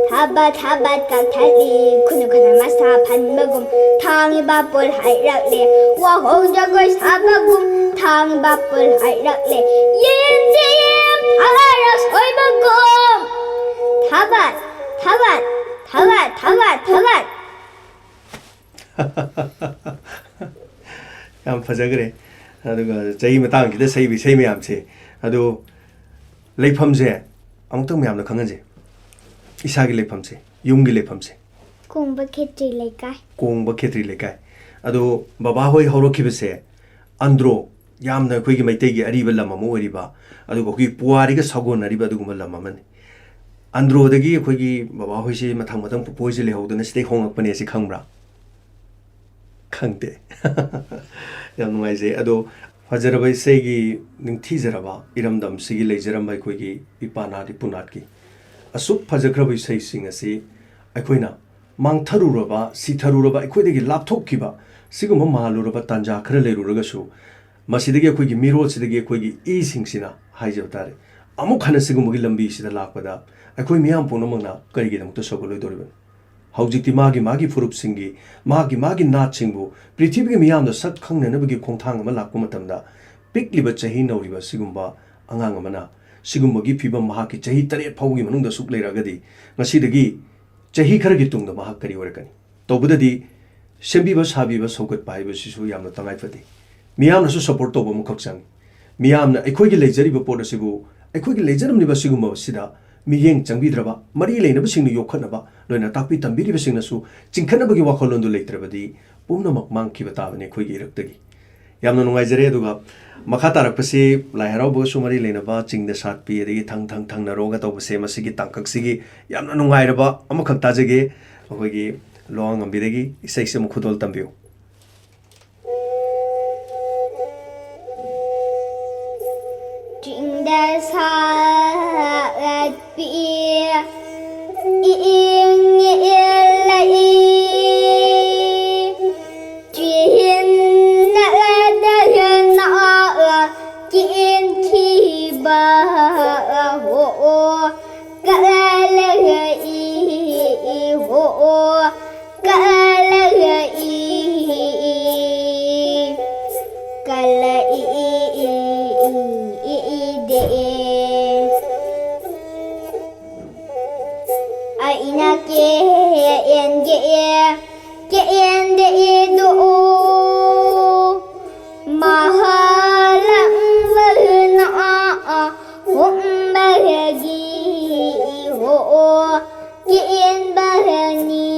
ꯊꯥꯕ ꯊꯥꯕ ꯀꯛꯊꯠꯂꯤ ꯈꯨꯅꯨ ꯈꯅ ꯃꯁꯥ ꯐꯟꯕꯒꯨꯝ, ꯊꯥꯡꯉꯤꯕ ꯄꯣꯜ ꯍꯥꯏꯔꯛꯂꯦ ꯋꯥꯍꯣꯡ ꯖꯒꯣꯏ ꯁꯥꯕꯒꯨꯝ, ꯊꯥꯡꯉꯤꯕ ꯄꯣꯜ ꯍꯥꯏꯔꯛꯂꯦ ꯌꯦꯟꯗꯦꯝ ꯊꯥꯔ ꯁꯣꯏꯕꯒꯨꯝ꯫ ꯊꯥꯕ ꯊꯥꯕ ꯊꯥꯕ ꯊꯥꯕ ꯊꯥꯕ꯫ ꯌꯥꯝ ꯐꯖꯈ꯭ꯔꯦ꯫ ꯑꯗꯨꯒ ꯆꯍꯤ ꯃꯇꯥꯡꯁꯤꯗ ꯁꯛꯏꯕ ꯏꯁꯩ ꯃꯌꯥꯝꯁꯦ, ꯑꯗꯣ ꯂꯩꯐꯝꯁꯦ ꯑꯃꯨꯛꯇꯪ ꯃꯌꯥꯝꯗ ꯈꯪꯍꯟꯁꯦ꯫ ꯏꯁꯥꯒꯤ ꯂꯩꯐꯝꯁꯦ, ꯌꯨꯝꯒꯤ ꯂꯩꯐꯝꯁꯦ꯫ ꯀꯣꯡꯕ ꯈꯦꯇ꯭ꯔꯤ ꯂꯩꯀꯥꯏ꯫ ꯀꯣꯡꯕ ꯈꯦꯇ꯭ꯔꯤ ꯂꯩꯀꯥꯏ꯫ ꯑꯗꯣ ꯕꯕꯥꯍꯣꯏ ꯍꯧꯔꯛꯈꯤꯕꯁꯦ ꯑꯟꯗ꯭ꯔꯣ, ꯌꯥꯝꯅ ꯑꯩꯈꯣꯏꯒꯤ ꯃꯩꯇꯩꯒꯤ ꯑꯔꯤꯕ ꯂꯝ ꯑꯃ ꯑꯣꯏꯔꯤꯕ, ꯑꯗꯨꯒ ꯑꯩꯈꯣꯏꯒꯤ ꯄꯨꯋꯥꯔꯤꯒ ꯁꯥꯒꯣꯟꯅꯔꯤꯕ ꯑꯗꯨꯒꯨꯝꯕ ꯂꯝ ꯑꯃꯅꯤ꯫ ꯑꯟꯗ꯭ꯔꯣꯗꯒꯤ ꯑꯩꯈꯣꯏꯒꯤ ꯕꯕꯥꯍꯣꯏꯁꯦ ꯃꯊꯪ ꯃꯊꯪ ꯄꯨꯄꯨꯍꯣꯏꯁꯦ ꯂꯩꯍꯧꯗꯅ ꯁꯤꯗꯩ ꯍꯣꯡꯉꯛꯄꯅꯦ, ꯁꯤ ꯈꯪꯕ꯭ꯔꯥ? ꯈꯪꯗꯦ꯫ ꯌꯥꯝ ꯅꯨꯡꯉꯥꯏꯖꯩ꯫ ꯑꯗꯣ ꯐꯖꯔꯕ ꯏꯁꯩꯒꯤ ꯅꯤꯡꯊꯤꯖꯔꯕ ꯏꯔꯝꯗꯝꯁꯤꯒꯤ ꯂꯩꯖꯔꯝꯕ ꯑꯩꯈꯣꯏꯒꯤ ꯏꯄꯥ ꯅꯥꯠ ꯏꯄꯨ ꯅꯥꯠꯀꯤ ꯑꯁꯨꯛ ꯐꯖꯈ꯭ꯔꯕ ꯏꯁꯩꯁꯤꯡ ꯑꯁꯤ ꯑꯩꯈꯣꯏꯅ ꯃꯥꯡꯊꯔꯨꯔꯕ, ꯁꯤꯊꯔꯨꯔꯕ, ꯑꯩꯈꯣꯏꯗꯒꯤ ꯂꯥꯞꯊꯣꯛꯈꯤꯕ ꯁꯤꯒꯨꯝꯕ ꯃꯥꯜꯂꯨꯔꯕ ꯇꯥꯟꯖꯥ ꯈꯔ ꯂꯩꯔꯨꯔꯒꯁꯨ, ꯃꯁꯤꯗꯒꯤ ꯑꯩꯈꯣꯏꯒꯤ ꯃꯤꯔꯣꯜꯁꯤꯗꯒꯤ ꯑꯩꯈꯣꯏꯒꯤ ꯏꯁꯤꯡꯁꯤꯅ ꯍꯥꯏꯖꯕ ꯇꯥꯔꯦ, ꯑꯃꯨꯛ ꯍꯟꯅ ꯁꯤꯒꯨꯝꯕꯒꯤ ꯂꯝꯕꯤꯁꯤꯗ ꯂꯥꯛꯄꯗ ꯑꯩꯈꯣꯏ ꯃꯤꯌꯥꯝ ꯄꯨꯝꯅꯃꯛꯅ ꯀꯔꯤꯒꯤꯗꯃꯛꯇ ꯁꯧꯒꯠꯂꯣꯏꯗꯧꯔꯤꯕꯅꯣ? ꯍꯧꯖꯤꯛꯇꯤ ꯃꯥꯒꯤ ꯃꯥꯒꯤ ꯐꯨꯔꯨꯞꯁꯤꯡꯒꯤ, ꯃꯥꯒꯤ ꯃꯥꯒꯤ ꯅꯥꯠꯁꯤꯡꯕꯨ ꯄ꯭ꯔꯤꯊꯤꯕꯤꯒꯤ ꯃꯤꯌꯥꯝꯗ ꯁꯛ ꯈꯪꯅꯅꯕꯒꯤ ꯈꯣꯡꯊꯥꯡ ꯑꯃ ꯂꯥꯛꯄ ꯃꯇꯝꯗ, ꯄꯤꯛꯂꯤꯕ ꯆꯍꯤ ꯅꯧꯔꯤꯕ ꯑꯁꯤꯒꯨꯝꯕ ꯑꯉꯥꯡ ꯑꯃꯅ ꯁꯤꯒꯨꯝꯕꯒꯤ ꯐꯤꯕꯝ ꯃꯍꯥꯛꯀꯤ ꯆꯍꯤ ꯇꯔꯦꯠ ꯐꯥꯎꯕꯒꯤ ꯃꯅꯨꯡꯗ ꯁꯨꯛ ꯂꯩꯔꯛꯑꯒꯗꯤ, ꯉꯁꯤꯗꯒꯤ ꯆꯍꯤ ꯈꯔꯒꯤ ꯇꯨꯡꯗ ꯃꯍꯥꯛ ꯀꯔꯤ ꯑꯣꯏꯔꯛꯀꯅꯤ? ꯇꯧꯕꯗꯗꯤ ꯁꯦꯝꯕꯤꯕ ꯁꯥꯕꯤꯕ ꯁꯧꯒꯠꯄ ꯍꯥꯏꯕꯁꯤꯁꯨ ꯌꯥꯝꯅ ꯇꯉꯥꯏ ꯐꯗꯦ꯫ ꯃꯤꯌꯥꯝꯅꯁꯨ ꯁꯄꯣꯔꯠ ꯇꯧꯕ ꯑꯃꯈꯛ ꯆꯪꯏ꯫ ꯃꯤꯌꯥꯝꯅ ꯑꯩꯈꯣꯏꯒꯤ ꯂꯩꯖꯔꯤꯕ ꯄꯣꯠ ꯑꯁꯤꯕꯨ, ꯑꯩꯈꯣꯏꯒꯤ ꯂꯩꯖꯔꯝꯂꯤꯕ ꯑꯁꯤꯒꯨꯝꯕ ꯑꯁꯤꯗ ꯃꯤꯠꯌꯦꯡ ꯆꯪꯕꯤꯗ꯭ꯔꯕ, ꯃꯔꯤ ꯂꯩꯅꯕꯁꯤꯡꯅ ꯌꯣꯛꯈꯠꯅꯕ, ꯂꯣꯏꯅ ꯇꯥꯛꯄꯤ ꯇꯝꯕꯤꯔꯤꯕꯁꯤꯡꯅꯁꯨ ꯆꯤꯡꯈꯠꯅꯕꯒꯤ ꯋꯥꯈꯜꯂꯣꯟꯗꯨ ꯂꯩꯇ꯭ꯔꯕꯗꯤ, ꯄꯨꯝꯅꯃꯛ ꯃꯥꯡꯈꯤꯕ ꯇꯥꯕꯅꯤ ꯑꯩꯈꯣꯏꯒꯤ ꯏꯔꯛꯇꯒꯤ꯫ ꯌꯥꯝꯅ ꯅꯨꯡꯉꯥꯏꯖꯔꯦ꯫ ꯑꯗꯨꯒ ꯃꯈꯥ ꯇꯥꯔꯛꯄꯁꯤ ꯂꯥꯏ ꯍꯔꯥꯎꯕꯒꯁꯨ ꯃꯔꯤ ꯂꯩꯅꯕ ꯆꯤꯡꯗ ꯁꯥꯠꯄꯤ, ꯑꯗꯒꯤ ꯊꯪ ꯊꯪ ꯊꯪꯅꯔꯣꯒ ꯇꯧꯕꯁꯦ, ꯃꯁꯤꯒꯤ ꯇꯥꯡꯀꯛꯁꯤꯒꯤ ꯌꯥꯝꯅ ꯅꯨꯡꯉꯥꯏꯔꯕ ꯑꯃꯈꯛ ꯇꯥꯖꯒꯦ꯫ ꯑꯩꯈꯣꯏꯒꯤ ꯂꯨꯋꯥꯡꯉꯝꯕꯤꯗꯒꯤ ꯏꯁꯩꯁꯤ ꯑꯃꯨꯛ ꯈꯨꯗꯣꯜ ꯇꯝꯕꯤꯌꯨ꯫ ꯆꯤꯡꯗ ꯁꯥꯠꯄꯤ ꯏꯪ ꯏꯜꯂꯛꯏ꯫ ꯆꯤꯡ ina ke en ge e, ke en de e do o. Mahalang vahna a, hum bahagi ho o, ke en bahani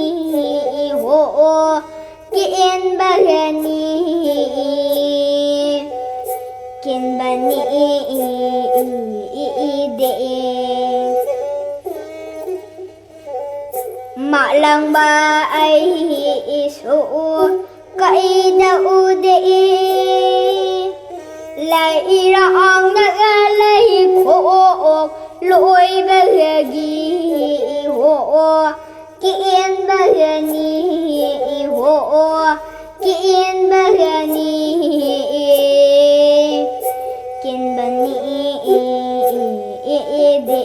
ho o, ke en bahani, ken bani de. Malang ba ai su u, kai da u de. Lai ira ang na ga lai ko o, loi bahagi ho o, ke en bahani ho o, ke en bahani, ken bani de.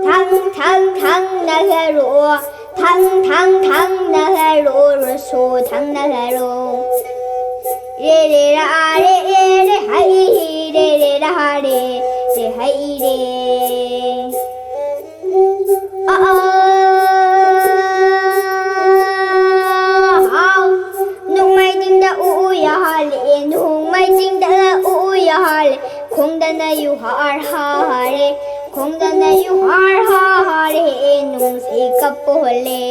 Thang thang thang na hero, thang thang thang na hero, ro so thang na hero. Re re ra re e re hai, re re ra re, re hai re. A a hao. Nung mai ding da u u ya ha le, nung mai ding da u u ya ha le. Khong da na yu har ha re, khong da na yu har ha re, nung se kap po le.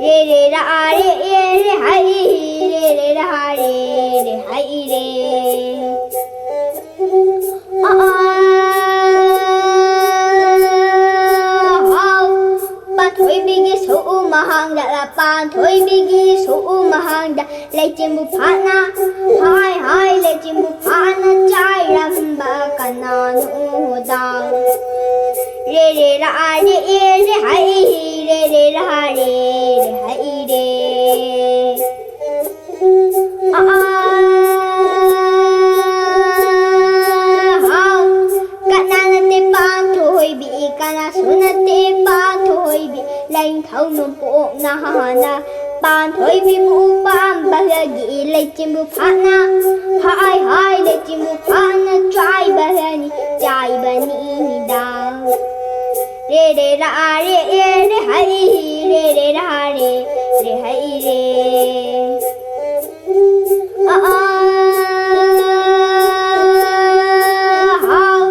Re re ra re e re hai, re re ra re, re hai re. A a hao. Pan thoi bigi su u mahang da la, pan thoi bigi su u mahang da. Lai chim bu phana, hai hai, lai chim bu phana chai ram ba kana nu da. Re re ra re e re hai, re re ra re, re hai re. A a hao. Kana na te pan thoi bi, kana su na te pan thoi ꯊꯣꯏꯕꯤ ꯂꯩꯊꯧ ꯅꯣꯡꯄꯣꯛꯅ ꯍꯥꯟꯅ ꯄꯥꯟꯊꯣꯏꯕꯤꯕꯨ ꯄꯥꯝꯕꯒꯤ ꯂꯩꯆꯤꯟꯕꯨ ꯐꯥꯅ ꯍꯥꯏ ꯍꯥꯏ ꯂꯩꯆꯤꯟꯕꯨ ꯐꯥꯅ ꯆꯥꯏꯕꯒꯅꯤ ꯆꯥꯏꯕꯅꯤꯗ꯫ ꯔꯦ ꯔꯦ ꯔꯥ ꯔꯦ ꯑꯦ ꯔꯦ ꯍꯩ ꯔꯦ ꯔꯦ ꯔꯥ ꯔꯦ ꯔꯦ ꯍꯩ ꯔꯦ꯫ ꯑ, ꯑ, ꯍꯥꯎ꯫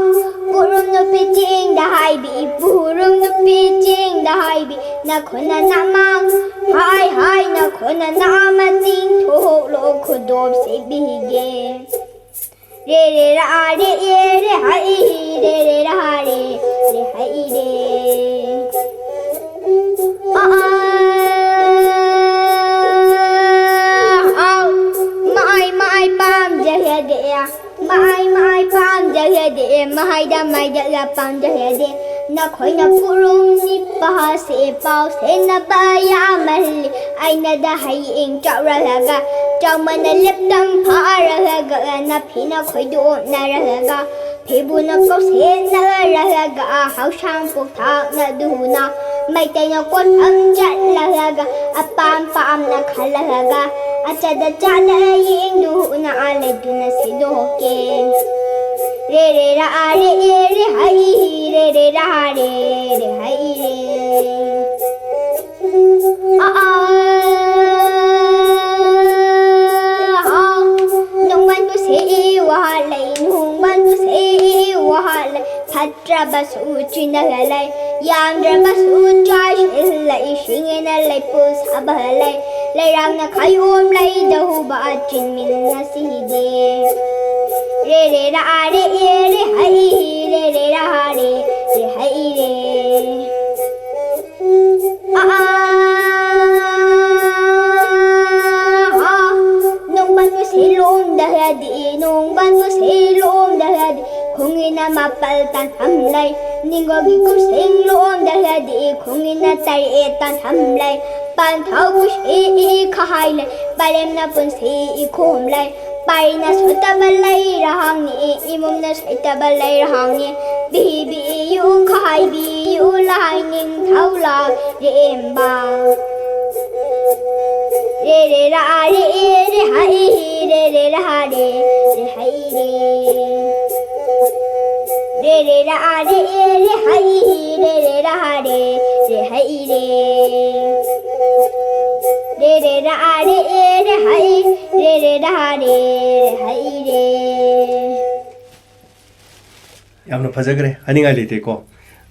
ꯄꯨꯔꯨꯝ ꯅꯨꯄꯤ ꯆꯤꯡꯗ ꯍꯥꯏꯕꯤ, ꯄꯨꯔꯨꯝ ꯅꯨꯄꯤ ꯆꯤꯡꯗ ꯍꯥꯏꯕꯤ, ꯅꯈꯣꯟꯅ ꯅꯃꯥꯡ ꯍꯥꯏ ꯍꯥꯏ, ꯅꯈꯣꯟꯅ ꯅꯃꯥꯡ ꯆꯤꯡꯊꯣꯛꯂꯣ ꯈꯨꯗꯣꯞ ꯁꯤꯕꯤꯒꯦ꯫ ꯔꯦ ꯔꯦ ꯔꯥ ꯔꯦ ꯑꯦ ꯔꯦ ꯍꯩ ꯔꯦ ꯔꯦ ꯔꯥ ꯔꯦ ꯔꯦ ꯍꯩ ꯔꯦ꯫ ꯑ, ꯑ, ꯑꯥꯎ꯫ ꯃꯥꯏ ꯃꯥꯏ ꯄꯥꯝꯖꯍꯗꯦ꯫ ꯃꯥꯏ ꯃꯥꯏ ꯄꯥꯝꯖꯍꯗꯦ꯫ ꯃꯍꯥꯏꯗ ꯃꯥꯏꯗ ꯄꯥꯝꯖꯍꯗꯦ꯫ ꯅꯈꯣꯏꯅ ꯄꯨꯔꯨꯝ ꯅꯤꯛꯄ ꯍꯥꯁꯦ ꯄꯥꯎ ꯁꯦꯟꯅꯕ ꯌꯥꯃꯜꯂꯤ꯫ ꯑꯩꯅꯗ ꯍꯌꯦꯡ ꯆꯥꯎꯔꯛꯂꯒ ꯆꯥꯎꯃꯟꯅ ꯂꯦꯞꯇꯝ ꯐꯥꯔꯒ ꯅꯐꯤꯅ ꯈꯣꯏꯗꯣꯛꯅꯔꯒ ꯐꯤꯕꯨꯅ ꯀꯧꯁꯦꯟꯅꯔꯒ ꯍꯧꯁꯥꯡ ꯄꯣꯛꯊꯥꯛꯅꯗꯨꯅ ꯃꯩꯇꯩꯅ ꯀꯣꯟꯐꯝ ꯆꯠꯂꯒ ꯑꯄꯥꯝ ꯄꯥꯝꯅ ꯈꯜꯂꯒ ꯑꯆꯗ ꯆꯥꯗ ꯌꯦꯡꯗꯨꯅ ꯂꯩꯗꯨꯅ ꯁꯤꯗꯣꯛꯀꯦ꯫ ꯔꯦ ꯔꯦ ꯔꯥ ꯔꯦ ꯑꯦ ꯔꯦ ꯍꯩ ꯔꯦ ꯔꯦ ꯔꯥ ꯔꯦ ꯔꯦ ꯍꯩ ꯔꯦ꯫ ꯑ, ꯑ, ꯍꯥꯎ꯫ ꯅꯣꯡꯃꯟꯕꯨ ꯁꯦ ꯋꯥꯍꯜꯂꯦ, ꯅꯣꯡꯃꯟꯕꯨ ꯁꯦ ꯋꯥꯍꯜꯂꯦ꯫ ꯐꯠꯇ꯭ꯔꯕꯁꯨ ꯆꯤꯟꯅꯍꯜꯂꯦ, ꯌꯥꯝꯗ꯭ꯔꯕꯁꯨ ꯆꯥꯏꯁꯤꯜꯂꯦ, ꯏꯁꯤꯡꯅ ꯂꯩꯄꯨ ꯁꯥꯕꯍꯜꯂꯦ꯫ ꯂꯩꯔꯥꯡꯅ ꯈꯥꯏꯌꯣꯝ ꯂꯩꯗꯧꯕ ꯆꯤꯟꯃꯤꯟ ꯉꯁꯤꯗꯤ꯫ ꯔꯦ ꯔꯦ ꯔꯥ ꯔꯦ ꯑꯦ ꯔꯦ ꯍꯩ ꯔꯦ ꯔꯦ ꯔꯥ ꯔꯦ ꯔꯦ ꯍꯩ ꯔꯦ꯫ ꯑ, ꯑ, ꯍꯥ꯫ ꯅꯣꯡꯃꯟꯕꯨ ꯁꯦꯂꯣꯝꯗ ꯍꯗꯤ, ꯅꯣꯡꯃꯟꯕꯨ ꯁꯦꯂꯣꯝꯗ ꯍꯗꯤ, ꯈꯣꯡꯒꯤꯅ ꯃꯥꯄꯜ ꯇꯥꯟꯐꯝ ꯂꯩ꯫ ꯅꯤꯡꯒꯣꯜꯒꯤ ꯀꯨꯝꯁꯤꯡ ꯂꯣꯝꯗ ꯍꯗꯤ, ꯈꯣꯡꯒꯤꯅ ꯇꯔꯦꯠ ꯇꯥꯟꯐꯝ ꯂꯩ꯫ ꯄꯥꯟꯊꯧ ꯀꯨꯁꯤ ꯈꯍꯥꯏ ꯂꯩ, ꯄꯔꯦꯝꯅ ꯄꯨꯟꯁꯤ ꯏꯈꯣꯝ ꯂꯩ꯫ ꯄꯥꯏꯅ ꯁꯣꯏꯇꯕ ꯂꯩꯔꯍꯥꯡꯅꯤ, ꯏꯃꯨꯡꯅ ꯁꯣꯏꯇꯕ ꯂꯩꯔꯍꯥꯡꯅꯤ꯫ ꯕꯤꯕꯤꯌꯨ ꯈꯥꯏꯕꯤꯌꯨ ꯂꯥꯏꯅꯤꯡꯊꯧ ꯂꯥꯏꯔꯦꯝꯕ꯫ ꯔꯦ ꯔꯦ ꯔꯥ ꯔꯦ ꯔꯦ ꯍꯩ ꯔꯦ ꯔꯦ ꯔꯥ ꯔꯦ ꯔꯦ ꯍꯩ ꯔꯦ꯫ ꯔꯦ ꯔꯦ ꯔꯥ ꯔꯦ ꯔꯦ ꯍꯩ ꯔꯦ ꯔꯦ ꯔꯥ ꯔꯦ ꯔꯦ ꯍꯩ ꯔꯦ꯫ ꯔꯦ ꯔꯦ ꯔꯥ ꯔꯦ ꯔꯦ ꯍꯩ ꯔꯦ ꯔꯦ ꯔꯥ ꯔꯦ ꯔꯦ ꯍꯩ ꯔꯦ꯫ ꯌꯥꯝꯅ ꯐꯖꯈ꯭ꯔꯦ, ꯍꯥꯏꯅꯤꯡꯉꯥꯏ ꯂꯩꯇꯦꯀꯣ꯫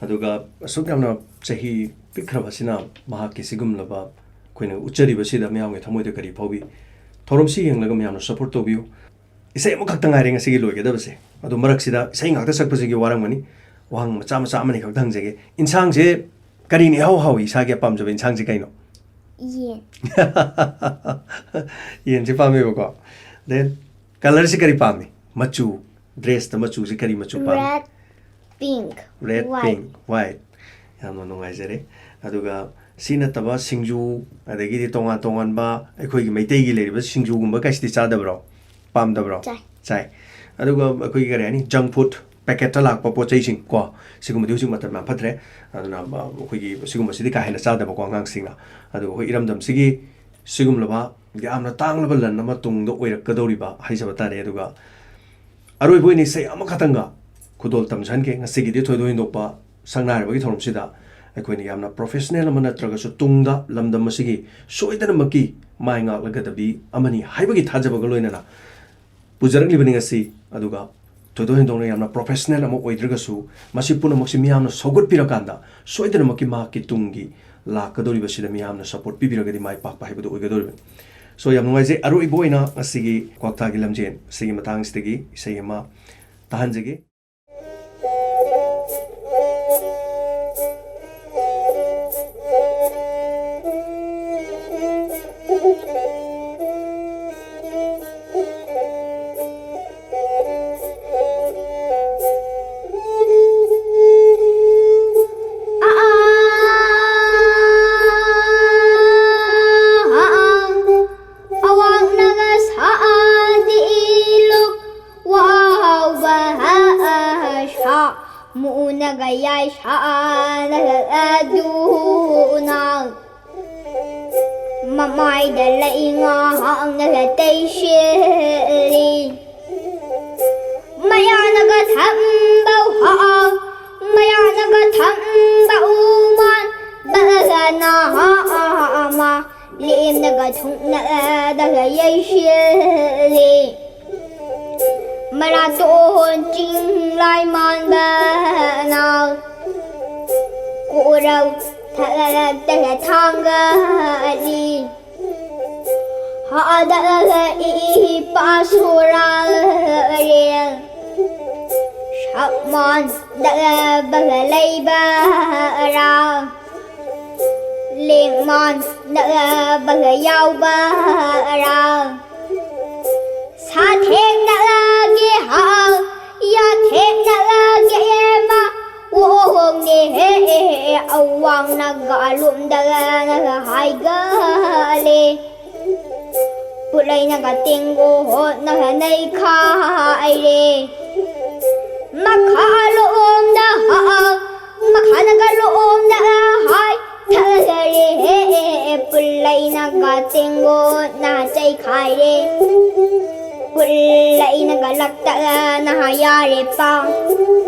ꯑꯗꯨꯒ ꯑꯁꯨꯛ ꯌꯥꯝꯅ ꯆꯍꯤ ꯄꯤꯛꯈ꯭ꯔꯕꯁꯤꯅ ꯃꯍꯥꯛꯀꯤ ꯁꯤꯒꯨꯝꯂꯕ ꯑꯩꯈꯣꯏꯅ ꯎꯠꯆꯔꯤꯕꯁꯤꯗ ꯃꯤꯌꯥꯝꯒꯤ ꯊꯃꯣꯏꯗ ꯀꯔꯤ ꯐꯥꯎꯏ? ꯊꯧꯔꯝꯁꯤ ꯌꯦꯡꯂꯒ ꯃꯌꯥꯝꯅ support ꯇꯧꯕꯤꯌꯨ꯫ ꯏꯁꯩ ꯑꯃꯈꯛꯇ ꯉꯥꯏꯔꯦ ꯉꯁꯤꯒꯤ ꯂꯣꯏꯒꯗꯕꯁꯦ꯫ ꯑꯗꯨ ꯃꯔꯛꯁꯤꯗ ꯏꯁꯩ ꯉꯥꯛꯇ ꯁꯛꯄꯁꯤꯒꯤ ꯋꯥꯔꯝꯒꯅꯤ꯫ ꯋꯥꯍꯪ ꯃꯆꯥ ꯃꯆꯥ ꯑꯃꯅꯤ ꯈꯛꯇ ꯍꯪꯖꯒꯦ꯫ ꯏꯟꯁꯥꯡꯁꯦ ꯀꯔꯤꯅ ꯏꯍꯥꯎ ꯍꯥꯎꯏ? ꯏꯁꯥꯒꯤ ꯑꯄꯥꯝꯖꯕ ꯏꯟꯁꯥꯡꯁꯦ ꯀꯩꯅꯣ? ꯌꯦꯟ꯫ ꯌꯦꯟꯁꯦ ꯄꯥꯝꯃꯦꯕꯀꯣ꯫ Then colourꯁꯦ ꯀꯔꯤ ꯄꯥꯝꯃꯤ? ꯃꯆꯨ, dressꯇ ꯃꯆꯨꯁꯦ ꯀꯔꯤ ꯃꯆꯨ ꯄꯥꯝꯃꯤ? Red, pink, red, white꯫ Pink, white꯫ ꯌꯥꯝꯅ ꯅꯨꯡꯉꯥꯏꯖꯔꯦ꯫ ꯑꯗꯨꯒ ꯁꯤ ꯅꯠꯇꯕ ꯁꯤꯡꯖꯨ, ꯑꯗꯒꯤꯗꯤ ꯇꯣꯉꯥꯟ ꯇꯣꯉꯥꯟꯕ ꯑꯩꯈꯣꯏꯒꯤ ꯃꯩꯇꯩꯒꯤ ꯂꯩꯔꯤꯕ ꯁꯤꯡꯖꯨꯒꯨꯝꯕ ꯀꯥꯏꯁꯤꯗꯤ ꯆꯥꯗꯕ꯭ꯔꯣ? ꯄꯥꯝꯗꯕ꯭ꯔꯣ? ꯆꯥꯏ꯫ ꯆꯥꯏ꯫ ꯑꯗꯨꯒ ꯑꯩꯈꯣꯏꯒꯤ ꯀꯔꯤ ꯍꯥꯏꯅꯤ, junk food, packetꯇ ꯂꯥꯛꯄ ꯄꯣꯠ ꯆꯩꯁꯤꯡ ꯀꯣ, ꯁꯤꯒꯨꯝꯕꯗꯤ ꯍꯧꯖꯤꯛ ꯃꯇꯝ ꯌꯥꯝ ꯐꯠꯇ꯭ꯔꯦ꯫ ꯑꯗꯨꯅ, ꯑ, ꯑꯩꯈꯣꯏꯒꯤ ꯁꯤꯒꯨꯝꯕꯁꯤꯗꯤ ꯀꯥ ꯍꯦꯟꯅ ꯆꯥꯗꯕꯀꯣ ꯑꯉꯥꯡꯁꯤꯡꯅ꯫ ꯑꯗꯨꯒ ꯑꯩꯈꯣꯏ ꯏꯔꯝꯗꯝꯁꯤꯒꯤ ꯁꯤꯒꯨꯝꯂꯕ ꯌꯥꯝꯅ ꯇꯥꯡꯂꯕ ꯂꯟ ꯑꯃ ꯇꯨꯡꯗ ꯑꯣꯏꯔꯛꯀꯗꯧꯔꯤꯕ ꯍꯥꯏꯖꯕ ꯇꯥꯔꯦ꯫ ꯑꯗꯨꯒ ꯑꯔꯣꯏꯕ ꯑꯣꯏꯅ ꯏꯁꯩ ꯑꯃꯈꯛꯇꯪꯒ ꯈꯨꯗꯣꯜ ꯇꯝꯖꯍꯟꯒꯦ꯫ ꯉꯁꯤꯒꯤꯗꯤ ꯊꯣꯏꯗꯣꯛ ꯍꯦꯟꯗꯣꯛꯄ ꯁꯛꯅꯥꯏꯔꯕꯒꯤ ꯊꯧꯔꯝꯁꯤꯗ ꯑꯩꯈꯣꯏꯅ ꯌꯥꯝꯅ professional ꯑꯃ ꯅꯠꯇ꯭ꯔꯒꯁꯨ ꯇꯨꯡꯗ ꯂꯝꯗꯝ ꯑꯁꯤꯒꯤ ꯁꯣꯏꯗꯅꯃꯛꯀꯤ ꯃꯥꯏ ꯉꯥꯛꯂꯒꯗꯕꯤ ꯑꯃꯅꯤ ꯍꯥꯏꯕꯒꯤ ꯊꯥꯖꯕꯒ ꯂꯣꯏꯅꯅ ꯄꯨꯖꯔꯛꯂꯤꯕꯅꯤ ꯉꯁꯤ꯫ ꯑꯗꯨꯒ ꯊꯣꯏꯗꯣꯛ ꯍꯦꯟꯗꯣꯛꯅ ꯌꯥꯝꯅ professional ꯑꯃ ꯑꯣꯏꯗ꯭ꯔꯒꯁꯨ, ꯃꯁꯤ ꯄꯨꯝꯅꯃꯛꯁꯤ ꯃꯤꯌꯥꯝꯅ ꯁꯧꯒꯠꯄꯤꯔꯀꯥꯟꯗ ꯁꯣꯏꯗꯅꯃꯛꯀꯤ ꯃꯍꯥꯛꯀꯤ ꯇꯨꯡꯒꯤ ꯂꯥꯛꯀꯗꯧꯔꯤꯕꯁꯤꯗ ꯃꯤꯌꯥꯝꯅ support ꯄꯤꯕꯤꯔꯒꯗꯤ ꯃꯥꯏ ꯄꯥꯛꯄ ꯍꯥꯏꯕꯗꯨ ꯑꯣꯏꯒꯗꯧꯔꯤꯕꯅꯤ꯫ So, ꯌꯥꯝ ꯅꯨꯡꯉꯥꯏꯖꯩ꯫ ꯑꯔꯣꯏꯕ ꯑꯣꯏꯅ ꯉꯁꯤꯒꯤ ꯀ꯭ꯋꯥꯛꯊꯥꯒꯤ ꯂꯝꯖꯦꯟ ꯁꯤꯒꯤ ꯃꯇꯥꯡꯁꯤꯗꯒꯤ ꯏꯁꯩ ꯑꯃ ꯇꯥꯍꯟꯖꯒꯦ꯫ ꯒ ꯌꯥꯏꯁꯥꯅ ꯑꯗꯨꯅ ꯃꯃꯥꯏꯗ ꯂꯩꯉꯥꯛꯅ ꯇꯩꯁꯤꯜꯂꯤ꯫ ꯃꯌꯥꯅꯒ ꯊꯝꯕ ꯍꯥ, ꯃꯌꯥꯅꯒ ꯊꯝꯕ ꯎꯃꯥꯟ ꯕꯒꯅ ꯑꯃ ꯂꯦꯝꯅꯒ ꯊꯨꯡꯅꯗꯒ ꯌꯩꯁꯤꯜꯂꯤ꯫ ꯃꯅꯥꯇꯣꯟ ꯆꯤꯡꯂꯥꯏ ꯃꯥꯟꯕꯅ ꯀꯣꯔꯧ ꯊꯛꯂꯛꯇꯅ ꯊꯥꯡꯒꯠꯂꯤ꯫ ꯍꯥꯗꯒ ꯏ ꯏ ꯄꯥ ꯁꯣꯔꯥꯔꯦꯜ ꯁꯛꯃꯥꯟꯗꯕꯒ ꯂꯩꯕꯔꯥ? ꯂꯦꯡꯃꯥꯟꯗꯕꯒ ꯌꯥꯎꯕꯔꯥ? ꯁꯥꯊꯦꯛꯅꯔꯒꯦ ꯍꯥ, ꯌꯥꯊꯦꯛꯅꯔꯒꯦ ꯃꯥ, ꯋꯣꯍꯣꯡꯅꯦ ꯍꯦ, ꯑꯋꯥꯡꯅꯒ ꯂꯨꯝꯗꯔꯅꯒ ꯍꯥꯏꯒꯂꯦ꯫ ꯄꯨꯠꯂꯩꯅꯒ ꯇꯦꯡꯒꯣ ꯍꯣꯠꯅꯒ ꯅꯩꯈꯥꯏꯔꯦ꯫ ꯃꯈꯥ ꯂꯣꯝꯗ ꯍꯥ, ꯃꯈꯥꯗꯒ ꯂꯣꯝꯗ ꯍꯥꯏ ꯊꯥꯖꯔꯦ꯫ ꯄꯨꯜꯂꯩꯅꯒ ꯇꯦꯡꯒꯣꯠꯅ ꯆꯩꯈꯥꯏꯔꯦ꯫ ꯄꯨꯜꯂꯩꯅꯒ ꯂꯛꯇꯛꯅ ꯌꯥꯔꯦ ꯄꯥ꯫